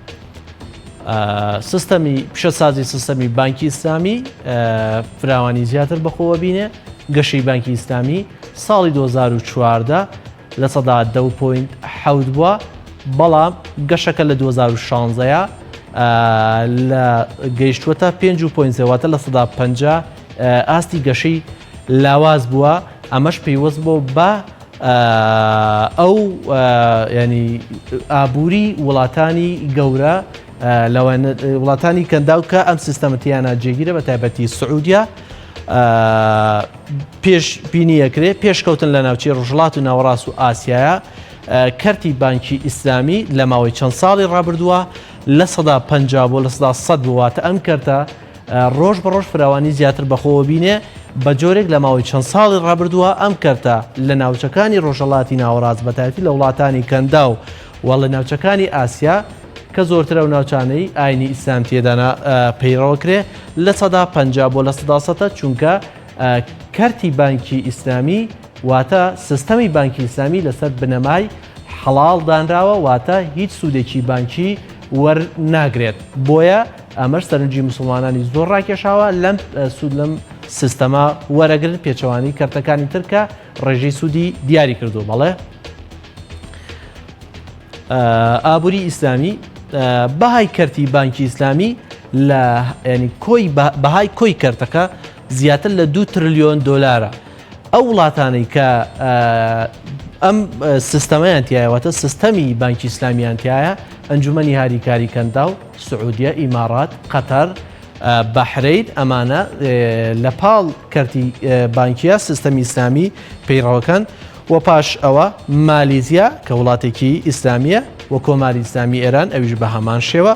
A: سیستەمی پیشەسازی سیستەمی بانکی ئیسلامی فراوانی زیاتر بەخۆوە بینێ گەشەی بانکی ئیسلامی ساڵی 2014 10.7% بووە، بەڵام گەشەکە لە 2016 لە گەیشتووەتە 5.3 واتە 50% ئاستی گەشەی لاواز بووە ئەمەش پەیوەست بۆ بە ئەو ینی ئابووری وڵاتانی گەورە وڵاتانی کەنداو کە ئەم سیستەمەتیانە جێگیرە بە تایبەتی سعودیا. پێش بینی ئەکرێ پێشکەوتن لە ناوچەی ڕۆژهەڵات و ناوەڕاست و ئاسیایە کەرتی بانکی ئیسلامی لە ماوەی چەند ساڵی ڕابردووە 50% بۆ 100% بوواتە ئەم کەرتە ڕۆژ بە ڕۆژ فراوانی زیاتر بەخۆوە بینێ بە جۆرێک لە ماوەی چەند ساڵی ڕابردووە ئەم کەرتە لە ناوچەکانی ڕۆژهەڵاتی ناوەڕاست بەتایبەتی لە وڵاتانی کەنداو و لە ناوچەکانی ئاسیا کە زۆرتر ئەو ناوچانەی ئاینی ئیسلام تێدانا پەیڕەوەکرێ 50% بۆ 100% چونکە کەرتی بانکی ئیسلامی واتە سیستەمی بانکی ئیسلامی لەسەر بنەمای حەڵاڵ دانراوە واتە هیچ سوودێکی بانکی وەرناگرێت بۆیە ئەمەش سەرنجی مسلمانانی زۆر ڕاکێشاوە لەم سوود لەم سیستەمە وەرەگرن پێچەوانی کەرتەکانی تر کە ڕێژەی سوودی دیاری کردو بەڵێ ئابووری ئیسلامی بەهای کەرتی بانکی ئیسلامی لە ینی کۆی بەهای کۆی کەرتەکە زیاتر لە دو ترلیۆن دلارە ئەو وڵاتانەی کە ئەم سیستەمەیان تایە واتە سیستەمی بانکی ئیسلامیان تایە ئەنجومەنی هاریکاری کەنداو سعودیە ئیمارات قەتەر بەحرەین ئەمانە لە پاڵ کەرتی بانکیە سیستەمی ئیسلامی پەیڕەوەکەن و پاش ئەوە مالیزیا کە وڵاتێکی ئیسلامیە و کۆماری ئیسلامی ئێران ئەویش بە هەمان شێوە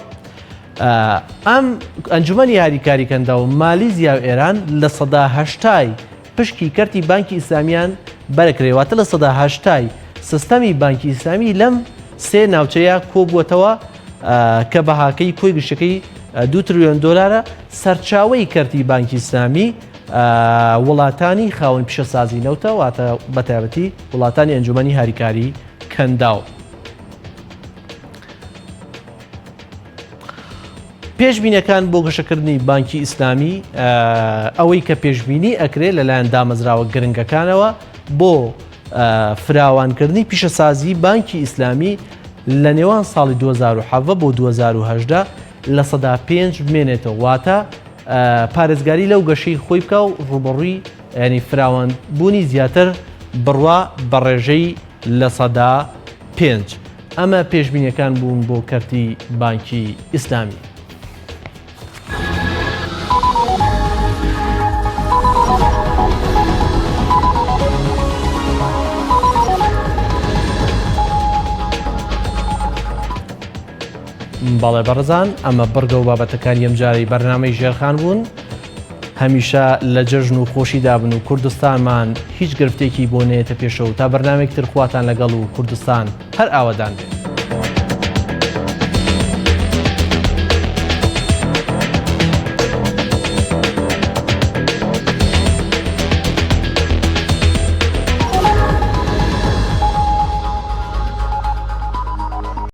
A: ئەم ئەنجومەنی هاریکاری کەنداو مالیزیا و ئێران 80% پشکی کەرتی بانکی ئیسلامیان بەرەکرێ واتە 80% سیستەمی بانکی ئیسلامی لەم سێ ناوچەیە کۆبووەتەوە کە بەهاکەی کۆی گشتەکەی 2 تریلیۆن دلارە سەرچاوەی کەرتی بانکی ئیسلامی وڵاتانی خاوەن پیشەسازی نەوتە واتە بەتایبەتی وڵاتانی ئەنجومەنی هاریکاری کەنداو. پێشبینەکان بۆ گەشەکردنی بانکی ئیسلامی ئەوەی کە پێشبینی ئەکرێ لەلایەن دامەزراوە گرنگەکانەوە بۆ فراوانکردنی پیشەسازی بانکی ئیسلامی لە نێوان ساڵی 2017 بۆ 2018 5% بمێنێتەوە واتە پارێزگاری لەو گەشەی خۆی بکە و ڕوبەڕووی ینی فراوان بوونی زیاتر بڕوا بە ڕێژەی 5%. ئەمە پێشبینیەکان بوون بۆ کەرتی بانکی ئیسلامی. بەڵێ بەڕزان ئەمە بڕگە و بابەتەکانی ئەمجارەی بەرنامەی ژێرخان بوون هەمیشە لە جەژن و خۆشی دابن و کوردستانمان هیچ گرفتێکی بۆ نێتە پێشەوە تا بەرنامێک تر خواتان لەگەڵ و کوردستان هەر ئاوەدان بێت.